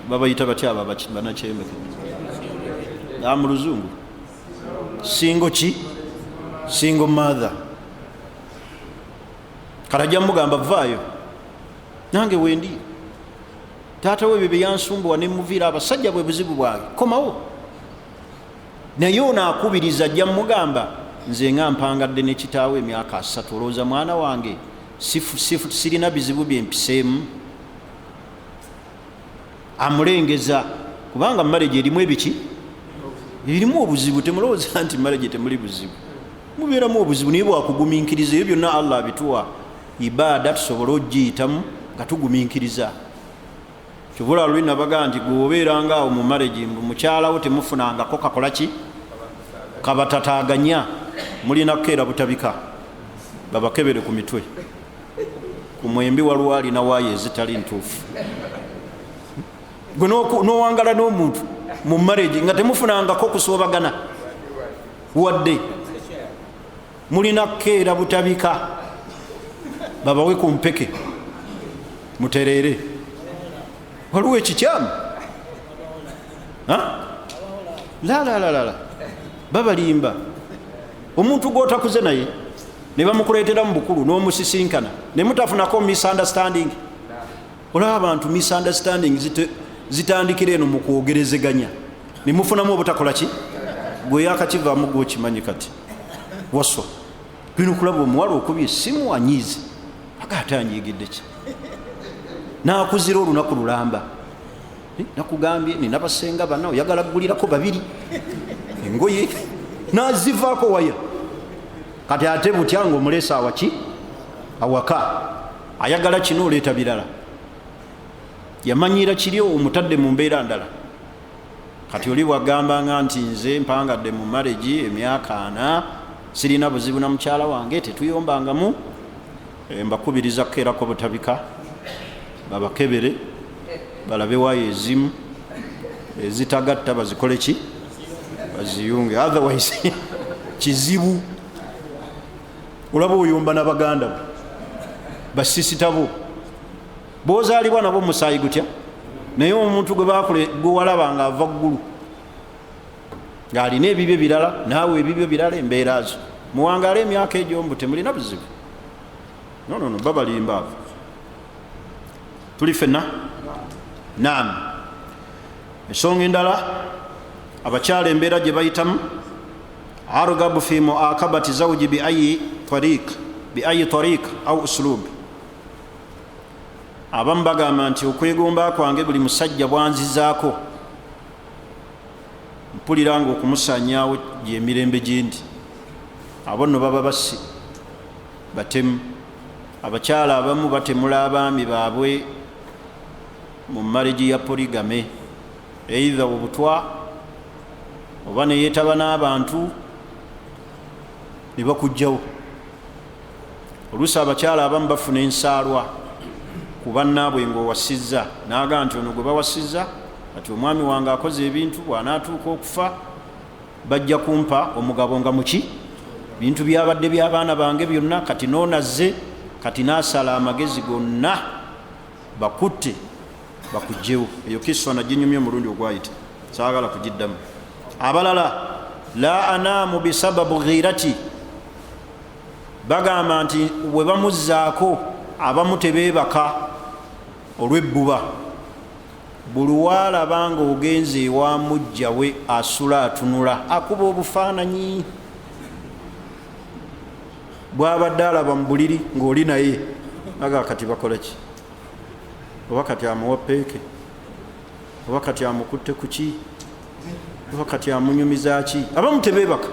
babayita batya abo banakyeyombekedde mu luzungu? Single ki, single mother. Kati ajja mugamba vaayo nange wendi, taata we ebyo byeyansumbuwa nemuviira abasajja bwe buzibu bwange, komawo. Naye ono akubiriza ajja mugamba nze nga mpangadde ne kitaawe emyaka 3, olowooza mwana wange sirina bizibu byempiseemu? Amulengeza, kubanga marriage erimu ebiki, erimu obuzibu. Temulowooza nti marriage temuli buzibu, mubeeramu obuzibu, naye bwakugumiikiriza. Ebyo byonna Allah abituwa ibaada tusobole ogiyitamu nga tugumiikiriza. Kyovula luli nabaga nti gweobeeranga awo mu marriage mbu mukyalawo temufunangako kakola ki kabatataganya, mulina kukeera butabika babakebere ku mitwe ku mwembi, waliwo alina waayo ezitali ntuufu. Gwe n'owangala n'omuntu mu marriage nga temufunangako kusoobagana wadde, mulina kukeera butabika babawe ku mpeke mutereere. Waliwo ekikyamu lalalala, babalimba. Omuntu gwotakuze naye ne bamukuleetera mu bukulu n'omusisinkana ne mutafunako misunderstanding. Olaba abantu misunderstanding zitandikira eno mu kwogerezeganya ne mufunamu obutakola ki, gwe yakakivaamu gwokimanyi. Kati waswa tulina okulaba omuwala okubye essimu anyiize, aga ate anyiigidde ki? Nakuzira olunaku lulamba, nakugambye nina basenga bana, oyagala kugulirako babiri engoye, nazivaako waya. Kati ate butya nga omuleesa awaki awaka, ayagala kino oleeta birala, yamanyira kiri omutadde mu mbeera ndala. Kati oli bwagambanga nti nze mpangadde mu marriage emyaka 4, sirina buzibu na mukyala wange, tetuyombangamu, mbakubiriza kukeerako butabika babakebere balabe waayo ezimu ezitagatta bazikole ki, baziyunge, otherwise kizibu. Olaba oyomba n'abaganda bo, basisita bo bozaalibwa nabo musaayi gutya, naye omuntu gwe walaba nga ava ggulu ng'alina ebibyo birala, naawe ebibyo birala, embeera zo muwangaale emyaka egyo mbu temulina buzibu. No, no, no, babalimba abo. Tuli ffenna? Naam. Ensonga endala abakyala embeera gye bayitamu, argabu fi muakabati zawji biayi tariq, biayi tariq au uslub. Abamu bagamba nti okwegomba kwange buli musajja bwanzizaako mpulira nga okumusanyawo gyemirembe gyendi. Abo nno baba bassi batemu. Abakyala abamu batemula abaami baabwe mu marriage ya polygamy, either obutwa oba neyetaba n'abantu ne bakugjawo. Oluusi abakyala abamu bafuna ensaalwa ku bannaabwe ng'owasizza, n'agamba nti ono gwe bawasizza ati omwami wange akoze ebintu, bw'anaatuuka okufa bajja kumpa omugabo nga muki, bintu byabadde by'abaana bange byonna, kati noonazze, kati n'asala amagezi gonna bakutte bakugjewo. Eyo kiswa naginyumya omulundi ogwayita, saagala kugiddamu. Abalala la anaamu bisababu ghirati, bagamba nti bwe bamuzzaako abamu tebeebaka olw'ebbuba. Buli waalaba nga ogenze ewa mujja we asula atunula, akuba obufaananyi bwabadde alaba mu buliri ng'oli naye, aga kati bakola ki, oba kati amuwa peeke, oba kati amukutte ku ki, oba kati amunyumiza ki. Abamu tebeebaka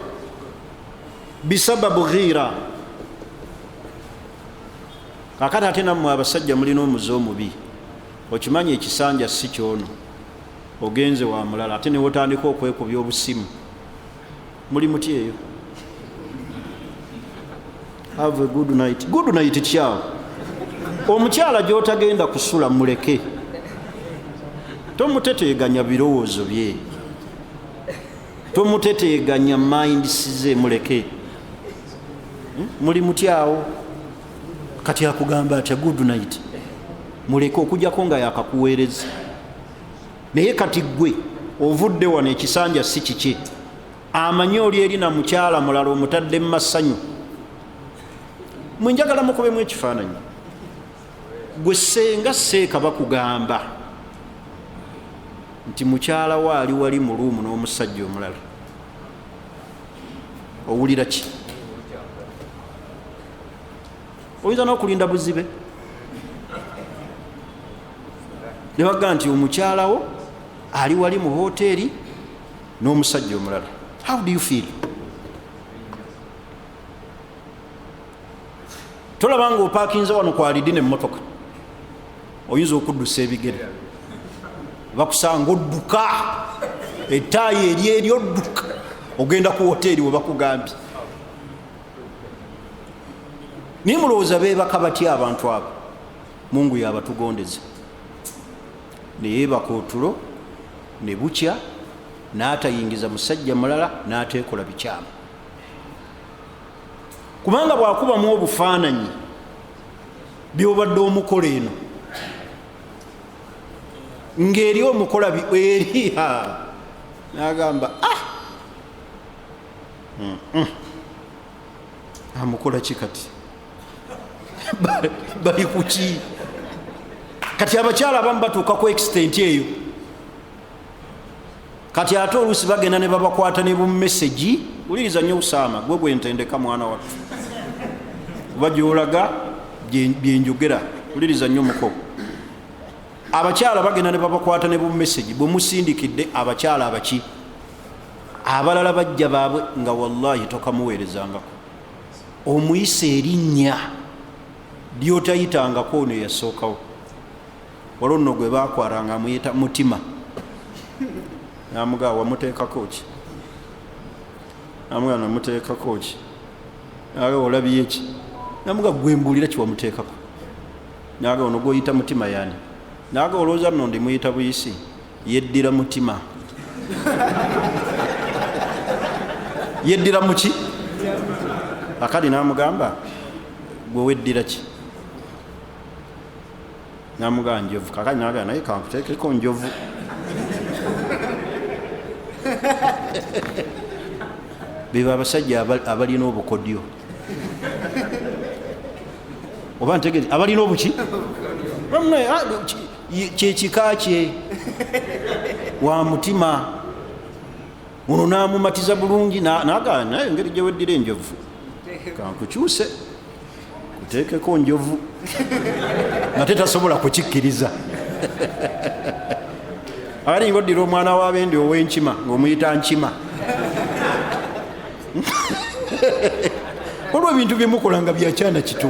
bisababu ghiira. Kakati ate nammwe abasajja mulina omuze omubi. Okimanyi ekisanja si kyono, ogenze wa mulala, ate newotandika okwekubya obusimu. Muli muti eyo, have a good night. Good night kyawo. Omukyala gyotagenda kusula muleke, tomuteteganya birowoozo bye, tomuteteganya minds ze, muleke. Muli muti awo, kati akugamba atya good night? Muleke, okujjako nga yakakuweereza. Naye kati gwe ovudde wano, ekisanja si kiki, amanyi oli eri na mukyala mulala, omutadde mu masanyu. Mwenjagala mukubemu ekifaananyi. Gwe senga seeka bakugamba nti mukyala we ali wali mu room n'omusajja omulala, owulira ki? Oyinza n'okulinda buzibe ne bagamba nti omukyalawo ali wali mu hoteeri n'omusajja omulala. How do you feel? Tolaba nga opakinze wano kwalidi nemmotoka, oyinza okuddusa ebigere, bakusanga odduka ettaayi eri eri, odduka ogenda ku hoteeri we bakugambye. Naye mulowooza beebaka batya abantu abo? Mungu yabatugondeza, neyeebaka otulo ne bukya, n'atayingiza musajja mulala, n'ateekola bikyamu, kubanga bwakubamu obufaananyi byobadde omukola eno ng'eri omukola eri, nagamba ah, amukola ki kati, bali kuki kati? Abakyala abamu batuuka ku extent eyo. Kati ate oluusi bagenda ne babakwata ne bumesegi. Wuliriza nnyo Usaama, gwe gwentendeka mwana wattu, oba gyolaga byenjogera. Wuliriza nnyo muko. Abakyala bagenda ne babakwata ne bumesegi bwe musindikidde abakyala abaki abalala bajja baabwe, nga wallahi tokamuweerezangako, omuyisa erinnya lyotayitangako ono eyasookawo. Waliwo nno gwe bakwata nga amuyita Mutima, namugaa wamuteekako ki? Namugaa namuteekako ki? Naga olabye ki? Namuga gwe mbuulira kiwamuteekako. Naga ono gwoyita Mutima yani? Naga olowooza nno ndimuyita buyisi, yeddira Mutima. Yeddira muki? Akadi namugamba gwe weddira ki? Namugaa njovu. Kakati nagaa naye kankuteekeko njovu. Beba abasajja abalina obukodyo, oba ntegere, abalina obuki kyekika kye wa mutima ono, namumatiza bulungi, nagaa naye engeri gyeweddira enjovu kankukyuse kuteekeko njovu, nga tetasobola kukikkiriza. Alinga oddira omwana w'abendi ow'enkima ng'omuyita Nkima. Olwo ebintu byemukola nga byakyana kito,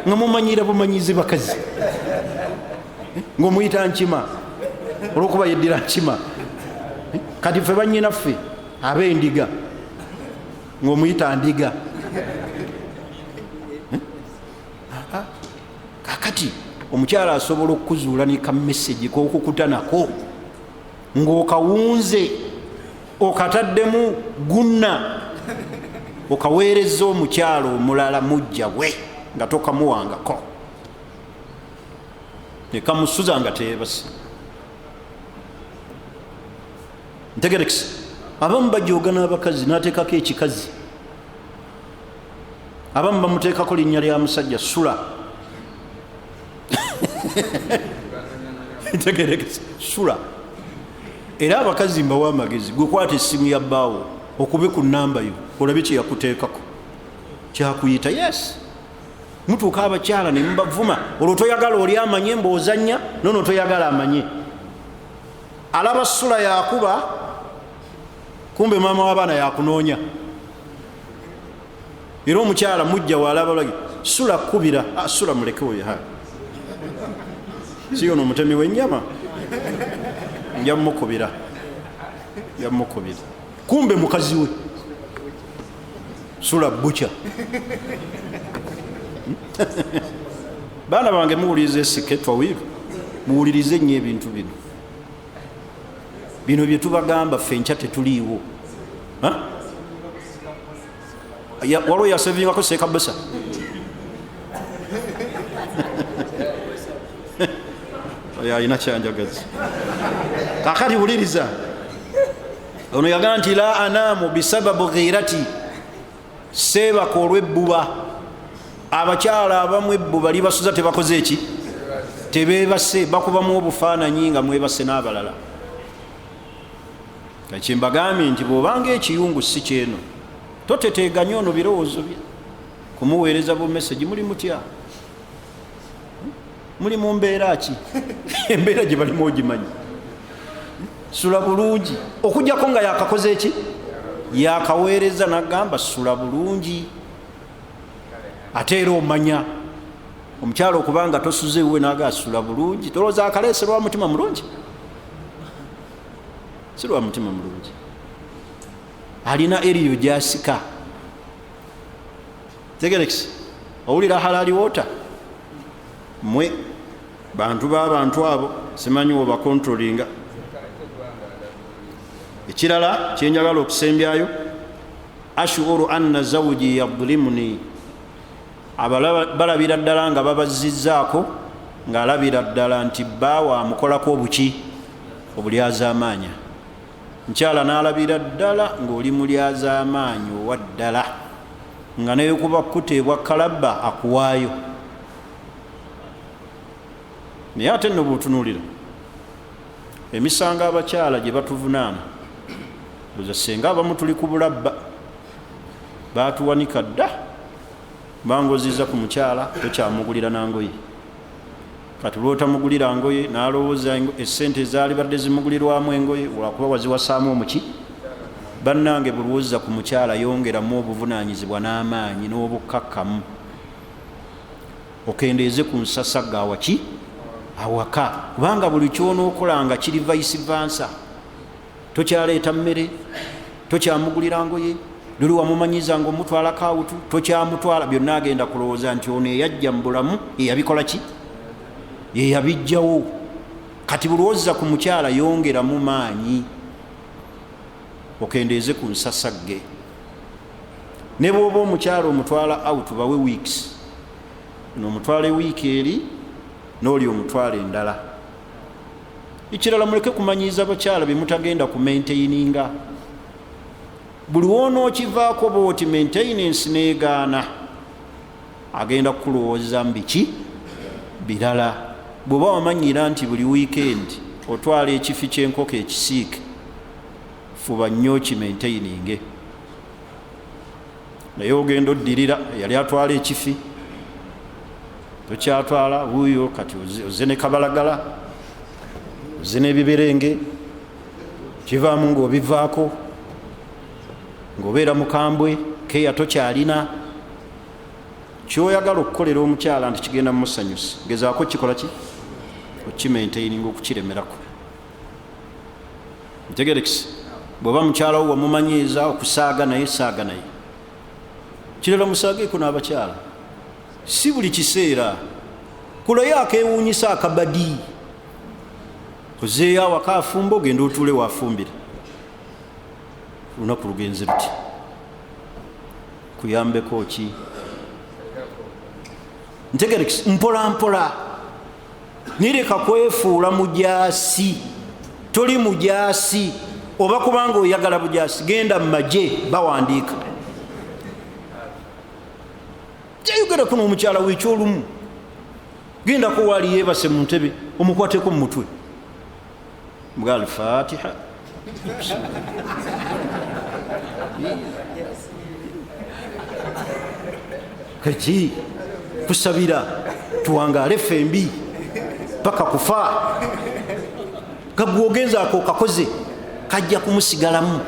nga mumanyira bumanyizi bakazi, ng'omuyita Nkima olwokuba yeddira Nkima. Kati ffe banyinaffe ab'endiga ng'omuyita Ndiga. Kakati omukyala asobola okukuzuula ne kamesegi kokukuta nako ng'okawunze, okataddemu gunna, okaweereza omukyala omulala mujja we nga tokamuwangako, nekamusuza nga tebase. Ntegerekisa, abamu bajoga n'abakazi n'ateekako ekikazi, abamu bamuteekako linnya lya musajja, Sula. Ntegerekese sula. Era abakazi mbawa amagezi, gwekwata essimu ya bbaawo okube ku namba yo olabe kyeyakuteekako kyakuyita. Yes, mutuuka abakyala ne mubavuma, olwo toyagala oli amanye mbaozanya, nono toyagala amanye alaba sula yakuba, kumbe maama w'abaana yakunoonya. Era omukyala mujja walaba lagi sula kubira, ah, sula muleke oyo, ha si ono omutemi w'ennyama, nja mukubira, nja mukubira, kumbe mukazi we sula butcher. Baana bange, muwulirize esike twawiru, muwulirize nnyo ebintu bino, bino bye tubagamba ffe nkya tetuliiwo. Waliwo yasevingako sekabasa oyo alina kyanjagazi. Kakati wuliriza, ono yagamba nti la anamu bisababu ghirati, seebaka olw'ebbuba. Abakyala abamu ebbuba libasuza, tebakoze eki, tebebase, bakubamu obufaananyi nga mwebase n'abalala. Kyembagambye nti bw'obanga ekiyungu si kyeno, toteteeganya ono birowoozo bye kumuweereza bu message, muli mutya, muli mu mbeera ki, embeera gye balimu ogimanyi, sula bulungi. Okujjako nga yakakoze eki, yakaweereza nagamba sula bulungi. Ate era omanya omukyala okubanga tosuze ewuwe naga sula bulungi, tolowooza akaleese lwa mutima mulungi? Si lwa mutima mulungi, alina eriyo gyasika. Tegerekisi owulira halali water, mwe bantu b'abantu abo simanyi wobakontrolinga. Ekirala kyenjagala okusembyayo, ashuru anna zawji yadlimuni, balabira ddala nga babazizzaako, ng'alabira ddala nti bbaawe amukolako obuki, obulyazaamaanya. Nkyala n'alabira ddala ng'oli mulyazaamaanyi owa ddala, nga neyekuba kuteebwa kalabba akuwaayo. Naye ate nno bw'otunuulira emisango abakyala gye batuvunaana, oza senga abamu tuli ku bulabba, batuwanika dda, bangoziza ku mukyala tokyamugulira nangoye. Kati lwotamugulira ngoye nalowooza esente ezaali badde zimugulirwamu engoye lwakuba waziwasaamu omuki. Bannange, bulwozza ku mukyala yongeramu obuvunanyizibwa n'amaanyi n'obukkakkamu, okendeeze ku nsasagga awaki awaka, kubanga buli kyonookola nga kiri vice versa. Tokyaleeta mmere, tokyamugulira ngoye, luli wamumanyiza nga omutwalako awutu, tokyamutwala, byonna agenda kulowooza nti ono eyajja mu bulamu eyabikola ki, yeyabijjawo. Kati bulwozza ku mukyala yongeramu maanyi, okendeeze ku nsasagge. Ne bwoba omukyala omutwala out, bawe weeks, nomutwala ewiiki eri n'oli omutwala endala. Ekirala, muleke kumanyiiza bakyala bemutagenda ku maintaininga. Buli wonookivaako booti maintenance negaana, agenda kukulowooza mu biki birala. Bw'oba wamanyira nti buli weekend otwala ekifi ky'enkoko ekisiike, fuba nnyo kimaintaininge. Naye ogenda oddirira yali atwala ekifi, tokyatwala wuuyo, kati ozze ne kabalagala, ozze n'ebiberenge, kivaamu ng'obivaako, ng'obeera mukambwe, keya tokyalina. Kyoyagala okukolera omukyala nti kigenda mumusanyusa, gezaako kikola ki, okimaintaininga, okukiremerako. Ntegerekisi bw'oba mukyala wo wamumanyiiza okusaaga naye, saaga naye. Kirala, musaageeko n'abakyala, si buli kiseera. Kulayo akewuunyisa akabadi, ozeeyo awaka afumba, ogenda otuule waafumbira. Olunaku lugenze luti, kuyambeko ki? Ntegerekisi mpola mpola, nireka kwefuula mujaasi. Toli mujaasi, oba kubanga oyagala bujaasi genda mu magye bawandiika. Kyayogerako n'omukyala wekyolumu, gendako waali yeebase mu ntebe, omukwateko mu mutwe. Mga Alfatiha. Kaki kusabira tuwangaale ffembi paka kufa. Gagwogenza ako kakoze kajja kumusigalamu.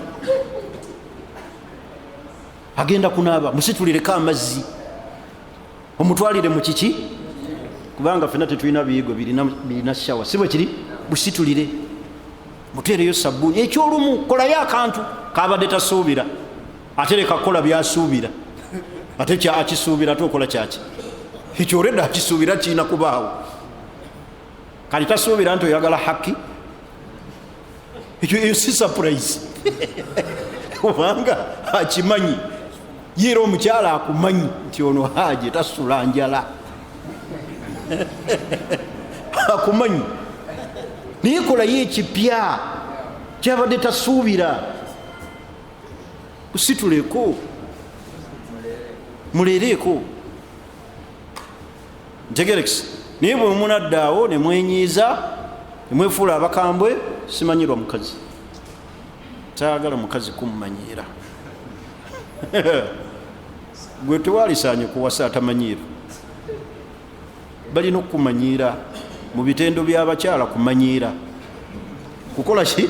Agenda kunaaba, musitulireko amazzi, omutwalire mu kiki, kubanga ffenna tetulina biyigo birina shawa, si bwe kiri? Busitulire, muteereyo sabbuuni ekyolumu, kolayo akantu kabadde tasuubira, ate leka kukola byasuubira, ate akisuubira ate okola kyaki ekyo olwedda akisuubira kirina kubaawo. Kati tasuubira nti oyagala haki, ekyo eyo si surprise kubanga akimanyi yeera omukyala akumanyi nti ono haje tasula njala akumanyi, naye kolayo ekipya kyabadde tasuubira, kusituleko muleereeko ntegerekisa. Naye bwe munaddaawo ne mwenyiiza ne mwefuula abakambwe, simanyirwa mukazi, taagala mukazi kummanyiira. Gwe tewalisaanye kuwasa atamanyiira, balina okukumanyiira mu bitendo by'abakyala, kumanyiira kukola ki?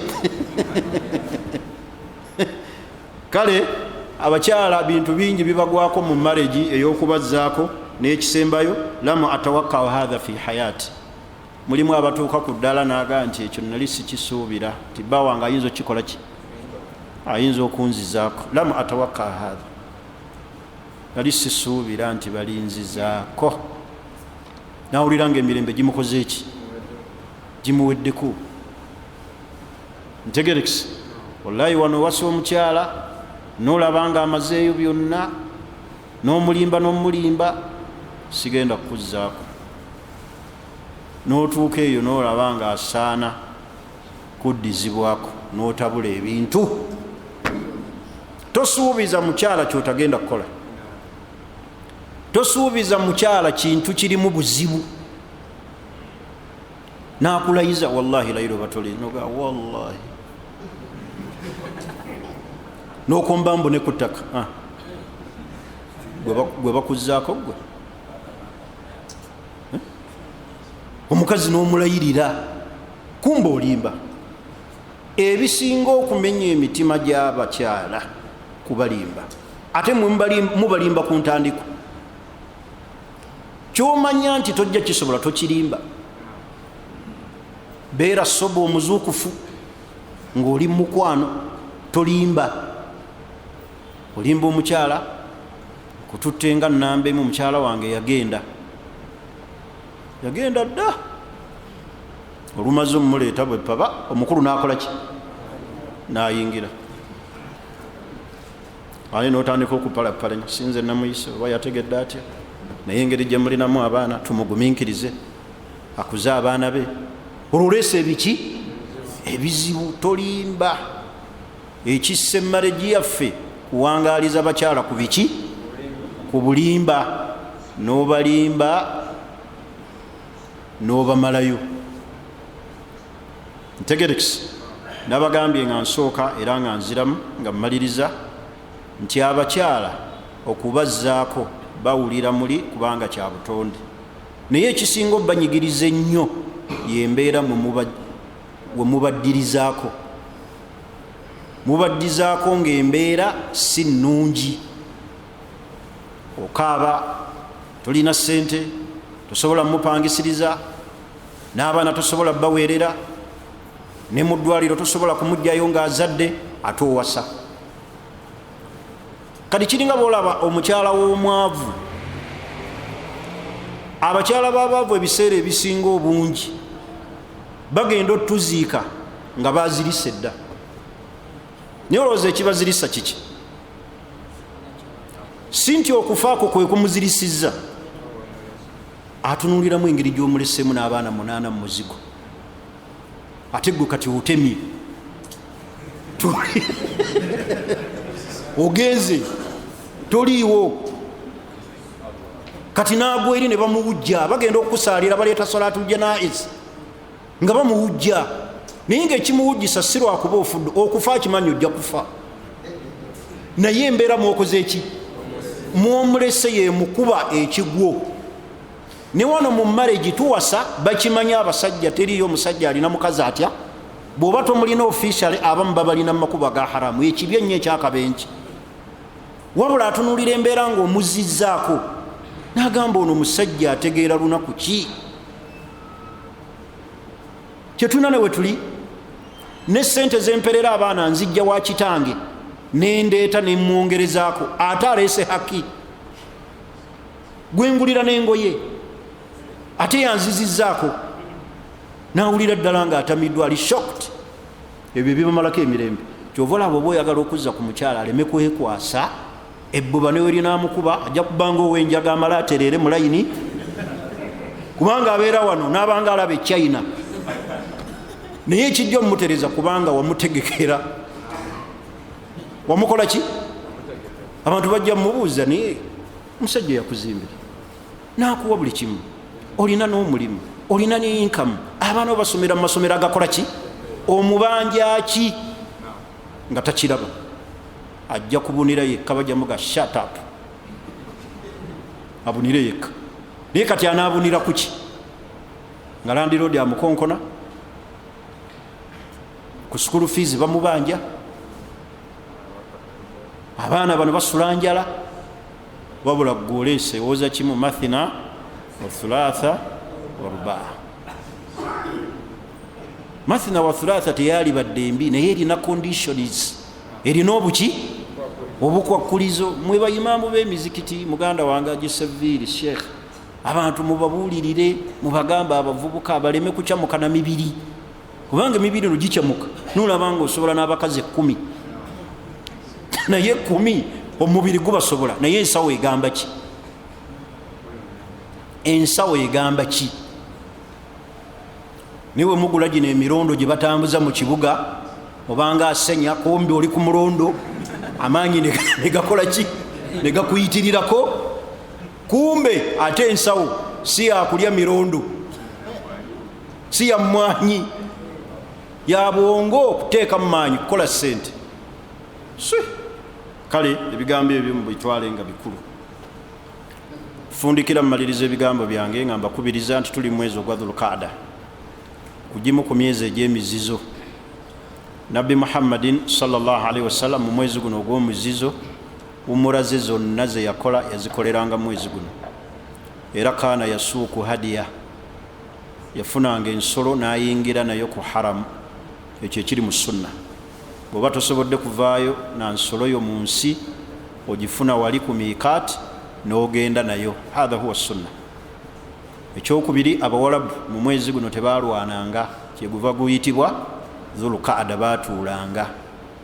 Kale abakyala bintu bingi bibagwako mu maregi ey'okubazzaako. N'ekisembayo, lamu atawakau hatha fi hayati, mulimu abatuuka ku ddala n'agaa nti ekyo nali sikisuubira, nti bba wange ayinza okukikola ki, ayinza okunzizaako. Lamu atawakka hatha, nali sisuubira nti balinzizaako. Nawulira nga emirembe gimukoze eki, gimuweddeko. Ntegerekisa wallahi, wano wasa omukyala nolaba nga amazeeyo byonna n'omulimba n'omulimba, sigenda kukuzzaako. N'otuuka eyo n'olaba nga asaana kuddizibwako, n'otabula ebintu. Tosuubiza mukyala kyotagenda kukola, tosuubiza mukyala kintu kirimu buzibu nakulayiza wallahi layiro batole noga wallahi nokomba mbu ne ku ttaka gwe bakuzzaako gwe omukazi n'omulayirira, kumba olimba. Ebisinga okumenya emitima gy'abakyala kubalimba, ate mubalimba ku ntandiko. Kyomanya nti tojja kisobola tokirimba. Beera soba omuzuukufu ng'oli mukwano, tolimba. Olimba omukyala kututte nga nnamba emu, omukyala wange yagenda dda, olumaze omumuleeta bwe paba omukulu n'akola ki, n'ayingira aye n'otandika okupalapalanya, sinze namuyise oba yategedde atya, naye engeri gye mulinamu abaana tumugumiikirize akuze abaana be. Olwo oleese ebiki ebizibu. Tolimba. Ekissa emmaregi yaffe kuwangaaliza bakyala ku biki, ku bulimba, n'obalimba n'obamalayo. Ntegerekisa nabagambye nga nsooka era nga nziramu nga mmaliriza nti abakyala okubazzaako bawulira muli kubanga kya butonde, naye ekisinga obbanyigiriza ennyo yembeera we mubaddirizaako. Mubaddizaako ng'embeera si nnungi, okaaba tolina ssente, tosobola mupangisiriza, n'abaana tosobola baweerera, ne mu ddwaliro tosobola kumugjayo ng'azadde, ate owasa. Kati kiringa bwolaba omukyala w'omwavu. Abakyala b'abaavu ebiseera ebisinga obungi bagenda otuziika nga bazirisa edda. Naye olowooza ekibazirisa kiki? Si nti okufaako kwe kumuzirisiza, atunuuliramu engeri gy'omulesemu n'abaana 8 mu muzigo, ate gwe kati otemye ogenze toliiwo. Kati n'agwa eri ne bamuwujja, bagenda okukusaalira, baleeta salatu janaiz nga bamuwujja, Naye nga ekimuwujjisa si lwakuba ofudde, okufa akimanyi ojja kufa, naye embeera mwokoze eki mwomulese yemukuba ekigwo. Ne wano mu marriage tuwasa bakimanyi abasajja, teriyo omusajja alina mukazi atya bw'oba tomulina officially, abamu babalina mu makubo aga haramu, ekibi ennyo ekyakabenki. Wabula atunuulira embeera ng'omuzizzaako n'agamba ono musajja ategeera lunaku ki kyetulina ne wetuli ne sente zemperera abaana nzijja wa kitange nendeeta nemwongerezaako, ate aleese haki gwengulira n'engoye ate yanzizizzaako, nawulira ddala nga atamiddwa, ali shocked. Ebyo bibamalako emirembe. Kyova olaba oba oyagala okuzza ku mukyala aleme kwekwasa ebbuba newerinamukuba, ajja kubanga owenjaga amala atereere mu layini, kubanga abeera wano n'abanga alaba echina, naye ekijja omumutereza kubanga wamutegekera, wamukola ki? Abantu bajja mubuuza, naye omusajja yakuzimbira nakuwa buli kimu, olina n'omulimu, olina ne inkamu, abaana obasomera mu masomero agakola ki, omubanja ki nga takiraba? Ajja kubunira yekka, bajja muga shut up, abunire yekka. Naye kati anaabunira kuki nga landlord amukonkona ku school fees, bamubanja, abaana bano basula njala? Wabula gwoleese ewoza kimu, mathina wathulatha warubaa. Mathina wathulatha teyali badde mbi, naye erina conditions, erina obuki obukwakulizo. Mwe bayimaamu b'emizikiti, muganda wange agiseviiri sheekh, abantu mubabuulirire, mubagamba abavubuka baleme kukyamuka na mibiri, kubanga emibiri no gikyamuka, nolaba nga osobola n'abakazi 10, naye 10 omubiri gubasobola, naye ensawo egamba ki? Ensawo egamba ki? Naye wemugula gino emirondo gye batambuza mu kibuga, obanga asenya kumbi oli ku mulondo, amaanyi negakola ki, negakuyitirirako, kumbe ate ensawo si yakulya mirondo, si ya mwanyi, ya bwongo okuteeka mu maanyi kukola sente. Kale ebigambo ebyo mubitwale nga bikulu. Fundikira mumaliriza ebigambo byange nga mbakubiriza nti tuli mwezi ogwa Dhulqaada, kugimu ku myezi egy'emizizo. Nabbi Muhammadin sallallahu alaihi wasallam mu mwezi guno ogw'omuzizo umura ze zonna ze yakola yazikoleranga mwezi guno. Era kaana yasuuku hadiya, yafunanga ensolo n'ayingira nayo ku haramu. Ekyo ekiri mu sunna, bw'oba tosobodde kuvaayo na nsolo yo mu nsi, ogifuna wali ku miikaati n'ogenda nayo. Hatha huwa sunna. Ekyokubiri, abawalabu mu mwezi guno tebalwananga, kyeguva guyitibwa Dhulqaada, batuulanga.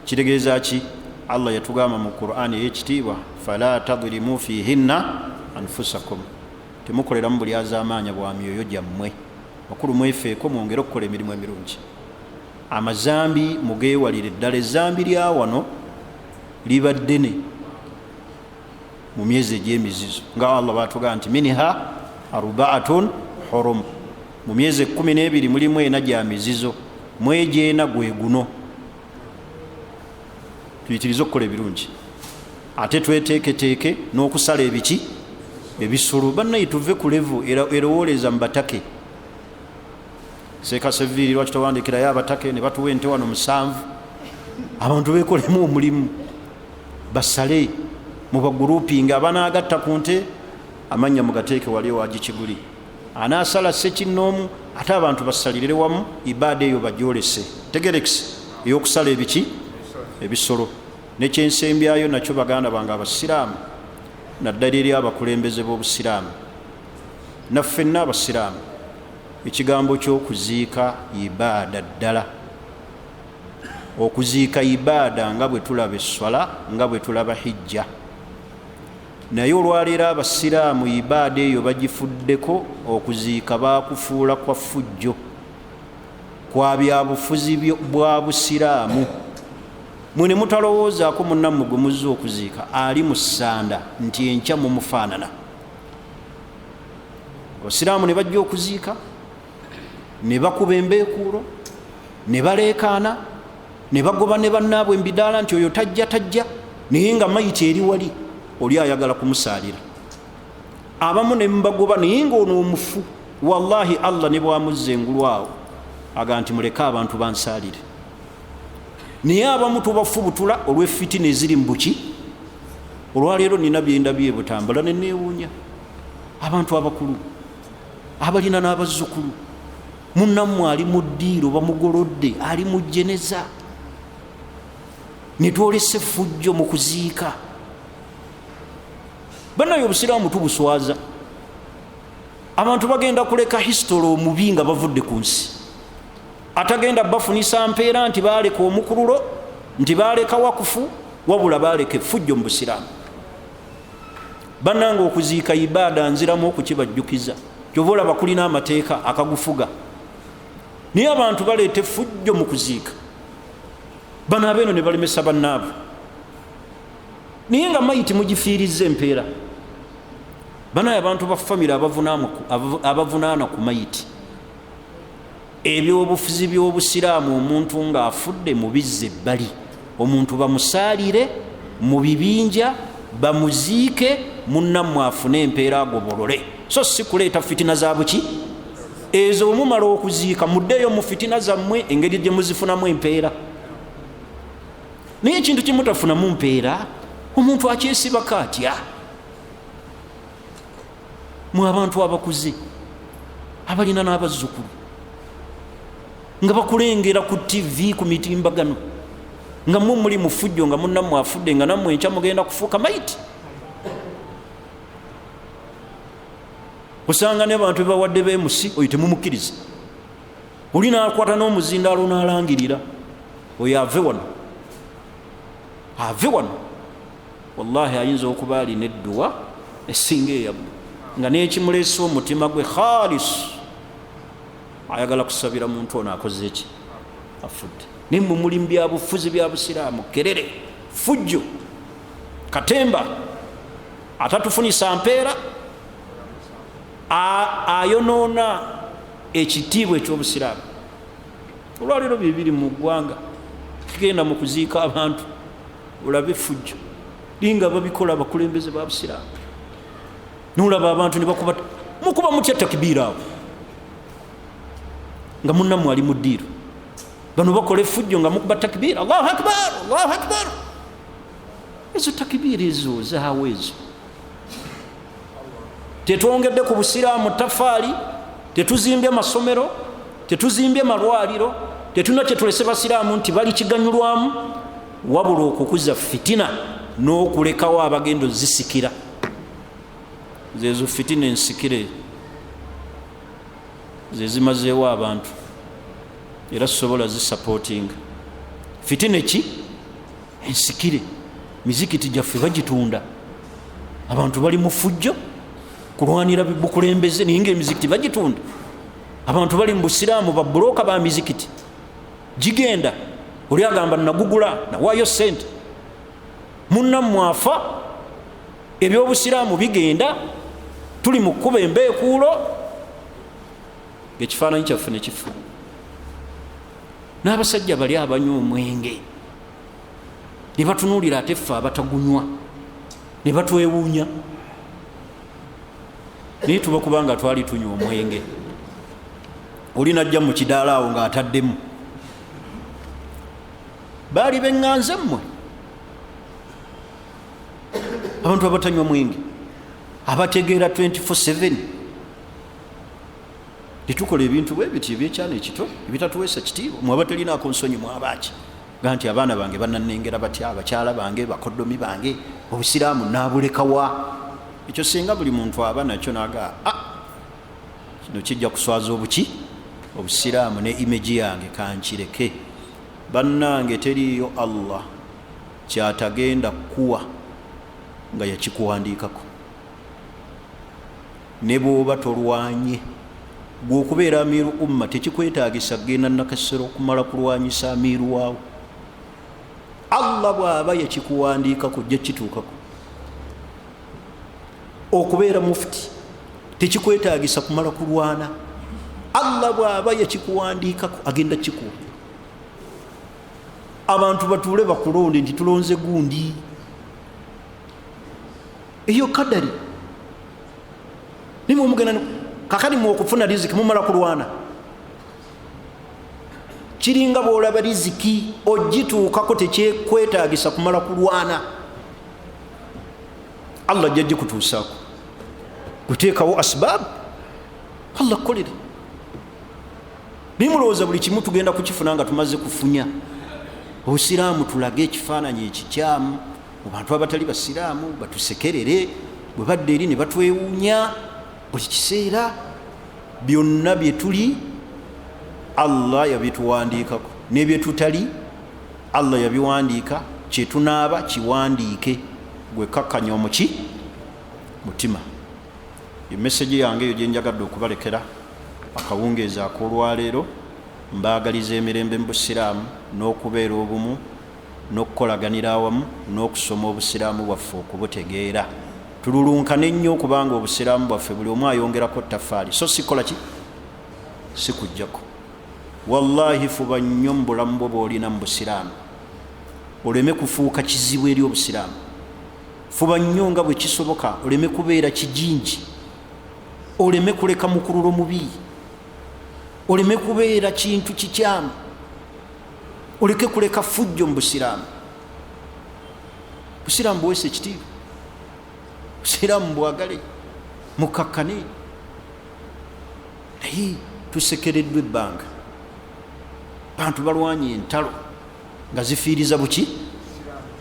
Kitegeeza ki? Allah yatugamba mu Qur'ani ey'ekitiibwa, fala tadrimu fihinna anfusakum, temukoleramu buli azaamaanya bwa myoyo gyammwe. Makulu mwefeeko, mwongere okukola emirimu emirungi, amazambi mugeewalire ddala. Ezambi lya wano liba ddene mu myezi egy'emizizo, nga Allah batugamba nti minha arbaatun hurum, mu myezi 12 mulimu ena gya mizizo, mwegyena gwe guno. Tuyitirize okukola ebirungi, ate tweteeketeeke n'okusala ebiki ebisolo. Bannaye tuve ku levu erowooleza mu batake. Seeka seviiri, lwaki towandikirayo abatake ne batuwa ente wano 7? Abantu bekolemu omulimu, basale mubagurupinga, abanaagatta ku nte amannya mugateeke wali ewagikiguli, anaasala sekinnoomu, ate abantu basalirire wamu ibaada eyo bagyolese. Tegerekisi ey'okusala ebiki ebisolo. Nekyensembyayo nakyo, baganda bange abasiraamu, naddala eri abakulembeze b'obusiraamu naffenna abasiraamu, ekigambo ky'okuziika ibaada ddala. Okuziika ibaada nga bwe tulaba esswala, nga bwe tulaba hijja. Naye olwaleero abasiraamu ibaada eyo bagifuddeko, okuziika bakufuula kwa ffujjo kwa byabufuzi bwa busiraamu. Mwe ne mutalowoozaako munnammwe gwe muzze okuziika ali mu ssanda nti enkya mumufaanana. Abasiraamu ne bajja okuziika ne bakuba embeekuulo, Ne baleekaana ne bagoba ne bannaabwe embidaala nti oyo tajja tajja, naye nga mayiti eri wali, oli ayagala kumusaalira. Abamu ne mubagoba, naye nga ono omufu wallahi Allah ne bwamuzza engulu awo aga nti muleke abantu bansaalire. Naye abamu tubafubutula olw'efitina eziri mu buki. Olwaleero nina byendabye Butambala ne neewuunya abantu abakulu abalina n'abazzukulu, munnammwe ali mu ddiiro bamugolodde, ali mu jeneza, ne twolesa effujjo mu kuziika. Bannaye obusiraamu tubuswaza. Abantu bagenda kuleka history omubi nga bavudde ku nsi, atagenda bafunisa mpeera nti baleka omukululo, nti baleka wakufu, wabula baleka effujjo mu busiraamu. Bannange, okuziika ibaada, nziramu okukibajjukiza, kyova olaba kulina amateeka akagufuga, naye abantu baleeta effujjo mu kuziika. Bano abeeno ne balemesa bannaabwe, naye nga mayiti mugifiirizza empeera. Banaye abantu ba famire abavunaana ku mayiti, ebyobufuzi by'obusiraamu, omuntu ng'afudde mubizza ebbali, omuntu bamusaalire mu bibinja, bamuziike, munnammwe afune empeera agobolole, so si kuleeta fitina za buki ezo. Omumala okuziika muddeeyo mu fitina zammwe engeri gye muzifunamu empeera, naye ekintu kyemutafunamu mpeera omuntu akyesibako atya? Mwe abantu abakuze abalina n'abazzukulu nga bakulengera ku TV, ku mitimbagano, nga mwe muli mufujjo nga munnammwe afudde, nga nammwe enkya mugenda kufuuka mayiti. Osanga n'abantu bebawadde bemusi, oyo temumukkiriza, oli nakwata n'omuzindaalo n'alangirira oyo ave wano, ave wano. Wallahi ayinza okuba alina edduwa esinga eyammwe, nga n'ekimuleese omutima gwe khalis ayagala kusabira muntu ono akoze eki, afudde. Naye mwe muli mu byabufuzi bya busiraamu, kerere, fujjo, katemba atatufunisa mpeera, ayonoona ekitiibwa ekyobusiraamu. Olwaleero bibiri mu ggwanga, tugenda mu kuziika abantu olabe effujjo linga babikola abakulembeze ba busiraamu, nolaba abantu ne bakuba, mukuba mutya takibiira awo nga munnammwe ali mu ddiiro? Bano bakola effujjo nga mukuba takibiira, Allahu akbar, Allahu akbar. Ezo takibiira ezo zaawo ezo, tetwongedde ku busiraamu tafaali, tetuzimbye masomero, tetuzimbye malwaliro, tetulina kyetulese basiraamu nti bali kiganyulwamu, wabula okukuza fitina n'okulekawo abagenda ozisikira. Zezo fitina ensikire zezimazeewo abantu, era sobola zisupportinga fitina eki ensikire. Mizikiti gyaffe bagitunda, abantu bali mu fujjo kulwanira bukulembeze, naye nga emizikiti bagitunda. Abantu bali mu busiraamu, babuloka ba mizikiti gigenda, oli agamba nagugula, nawaayo sente. Munnammwe afa, ebyobusiraamu bigenda, tuli mu kkuba embeekuulo, ekifaananyi kyaffe nekifa. N'abasajja bali abanywa omwenge ne batunuulira ate ffe abatagunywa ne batwewuunya, naye tuba kubanga twali tunywa omwenge. Oli najja mu kidaala awo ng'ataddemu, baali beŋŋanze mmwe abantu abatanywa mwenge abategeera 24/7, tetukola ebintu bwe biti ebyekyana ekito ebitatuweesa kitiibwa. Mwe abatalinaako nsonyi mwabaki ga nti abaana bange bananengera batya, abakyala bange, bakoddomi bange, obusiraamu naabulekawa? Ekyo singa buli muntu aba nakyo naga, ah, kino kijja kuswaza obuki obusiraamu ne image yange, kankireke. Bannange, teriiyo Allah kyatagenda kukuwa nga yakikuwandiikako, ne bw'oba tolwanye. Gwe okubeera amiiru umma tekikwetagisa kugenda Nakasero okumala kulwanyisa amiiru waawo. Allah bw'aba yakikuwandiikako jja kituukako. Okubeera mufuti tekikwetagisa kumala kulwana. Allah bw'aba yakikuwandiikako agenda kikuwa. Abantu batuule bakulonde nti tulonze gundi. Eyo kadari. Nimwe mugenda kakati mu okufuna riziki mumala kulwana. Kiringa bw'olaba riziki ogituukako tekyekwetaagisa kumala kulwana. Allah ajja gikutuusaako. Kuteekawo asbab Allah kukolere. Naye mulowooza buli kimu tugenda kukifuna nga tumaze kufunya. Obusiraamu tulage ekifaananyi ekikyamu mu bantu abatali basiraamu, batusekerere bwe badda eri ne batwewuunya buli kiseera. Byonna bye tuli Allah yabituwandiikako, ne bye tutali Allah yabiwandiika. Kye tunaaba kiwandiike, gwe kakkanya omuki mutima. Emesegi yange eyo gye njagadde okubalekera akawungeezi ak'olwaleero. Mbaagaliza emirembe mu busiraamu n'okubeera obumu n'okukolaganira awamu n'okusoma obusiraamu bwaffe okubutegeera. Tululunkane nnyo okubanga obusiraamu bwaffe buli omu ayongerako ttafaali, so sikola ki sikujjako. Wallahi fuba nnyo mu bulamu bwo bw'olina mu busiraamu, oleme kufuuka kizibu eri obusiraamu. Fuba nnyo nga bwe kisoboka oleme kubeera kijinji, oleme kuleka mukululo mubi, oleme kubeera kintu kikyamu, oleke kuleka fujjo mu busiraamu. Busiraamu buweesa ekitiibwa, busiraamu bwagale, mukakkane. Naye tusekereddwa ebbanga, bantu balwanye entalo nga zifiiriza buki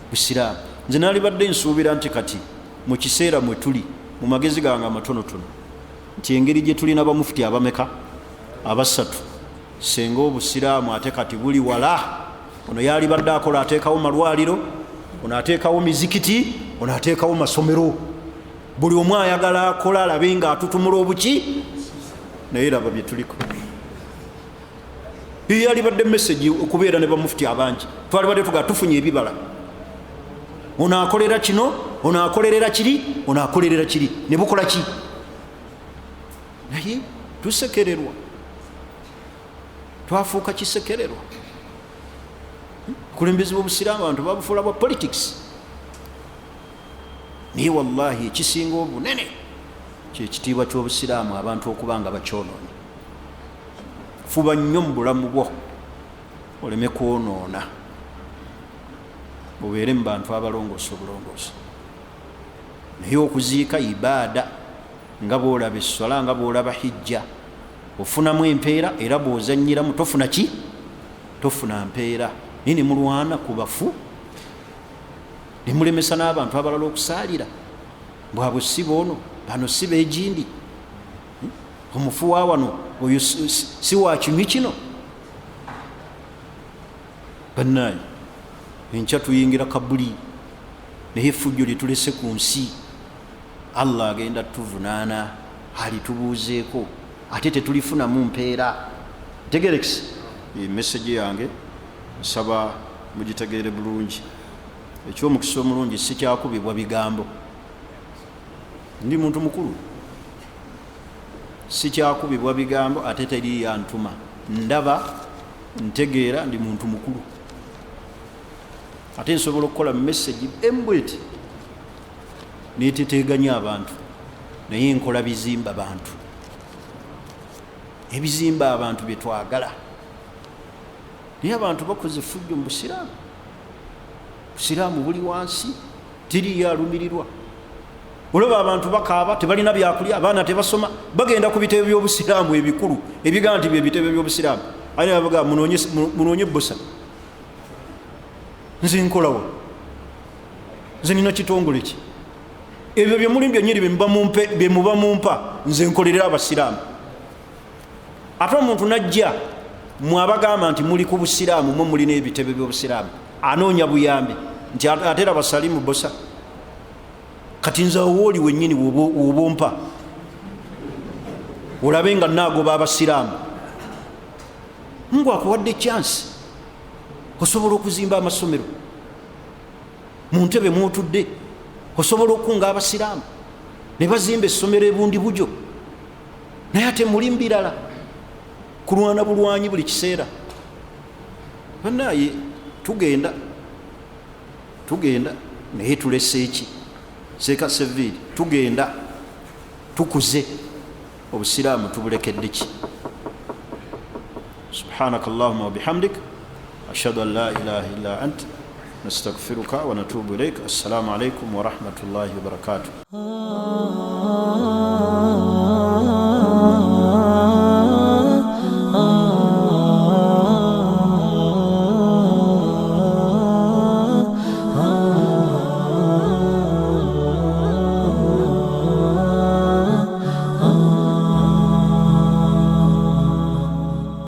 busiraamu. Nze nalibadde nsuubira nti kati mu kiseera mwe tuli, mu magezi gange amatonotono, nti engeri gye tulina bamufuti abameka abasatu, senga obusiraamu ate kati buli wala. Ono yalibadde akola ateekawo malwaliro, ono ateekawo mizikiti, ono ateekawo masomero. Buli omu ayagala akola alabe nga atutumula obuki. Naye laba bye tuliko. Eyo yalibadde message okubeera ne bamufuti abangi. Twalibadde tugaa tufunye ebibala, ono akolera kino, ono akolerera kiri, ono akolerera kiri, ne bukola ki. Naye tusekererwa, twafuuka kisekererwa. Obukulembeze bw'obusiraamu abantu babufuula bwa politics. Naye wallahi ekisinga obunene kyekitiibwa ky'obusiraamu abantu okuba nga bakyonoonye. Fuba nnyo mu bulamu bwo oleme kwonoona, obeere mu bantu abalongoosa obulongoosa. Naye okuziika ibaada, nga bw'olaba esswala, nga bw'olaba hijja, ofunamu empeera, era bw'ozannyiramu tofuna ki, tofuna mpeera. Naye ne mulwana ku bafu ne mulemesa n'abantu abalala okusaalira, bwabwe si boono, bano si beegindi, omufu wa wano oyo si wa kinywi kino. Bannaye enkya tuyingira kabuli, naye effujjo lye tulese ku nsi Allah agenda tuvunaana, alitubuuzeeko, ate tetulifunamu mpeera. Ntegerekisi emesegi yange, nsaba mugitegeere bulungi. Ekyomukisa omulungi sikyakubibwa bigambo, ndi muntu mukulu, sikyakubibwa bigambo, ate teriyo antuma. Ndaba, ntegeera, ndi muntu mukulu, ate nsobola okukola message embweti neteteganya abantu, naye nkola bizimba bantu, ebizimba abantu byetwagala. Naye abantu bakoze effujjo mu busiraamu, busiraamu buli wansi, teriyo alumirirwa. Olaba abantu bakaaba, tebalina byakulya, abaana tebasoma, bagenda ku bitebe by'obusiraamu ebikulu ebigamba nti bye bitebe by'obusiraamu, aye babaga munoonye busa. Nze nkolawa? Nze nina kitongole ki? Ebyo bye muli byennyini bye muba mumpa, nze nkolerera abasiraamu. Ate omuntu najja mwe abagamba nti muli ku busiraamu, mwe mulina ebitebe by'obusiraamu, anoonya buyambi nti ate era basalimu bosa. Kati nze awo wooli wennyini wobompa olabe nga naagoba abasiraamu. Mungu akuwadde chance, osobola okuzimba amasomero mu ntebe mwotudde, osobola okukunga abasiraamu ne bazimba essomero ebundi bujo, naye ate muli mbirala kulwana bulwanyi buli kiseera. Bannaye Tugenda, tugenda, naye tulese eki? Seeka seviiri, tugenda tukuze, obusiraamu tubulekedde ki? Subhanaka allahuma wabihamdik, ashhadu an la ilaha illa ant, nastagfiruka wanatubu ilaik. Assalamu alaikum warahmatullahi wabarakatuh.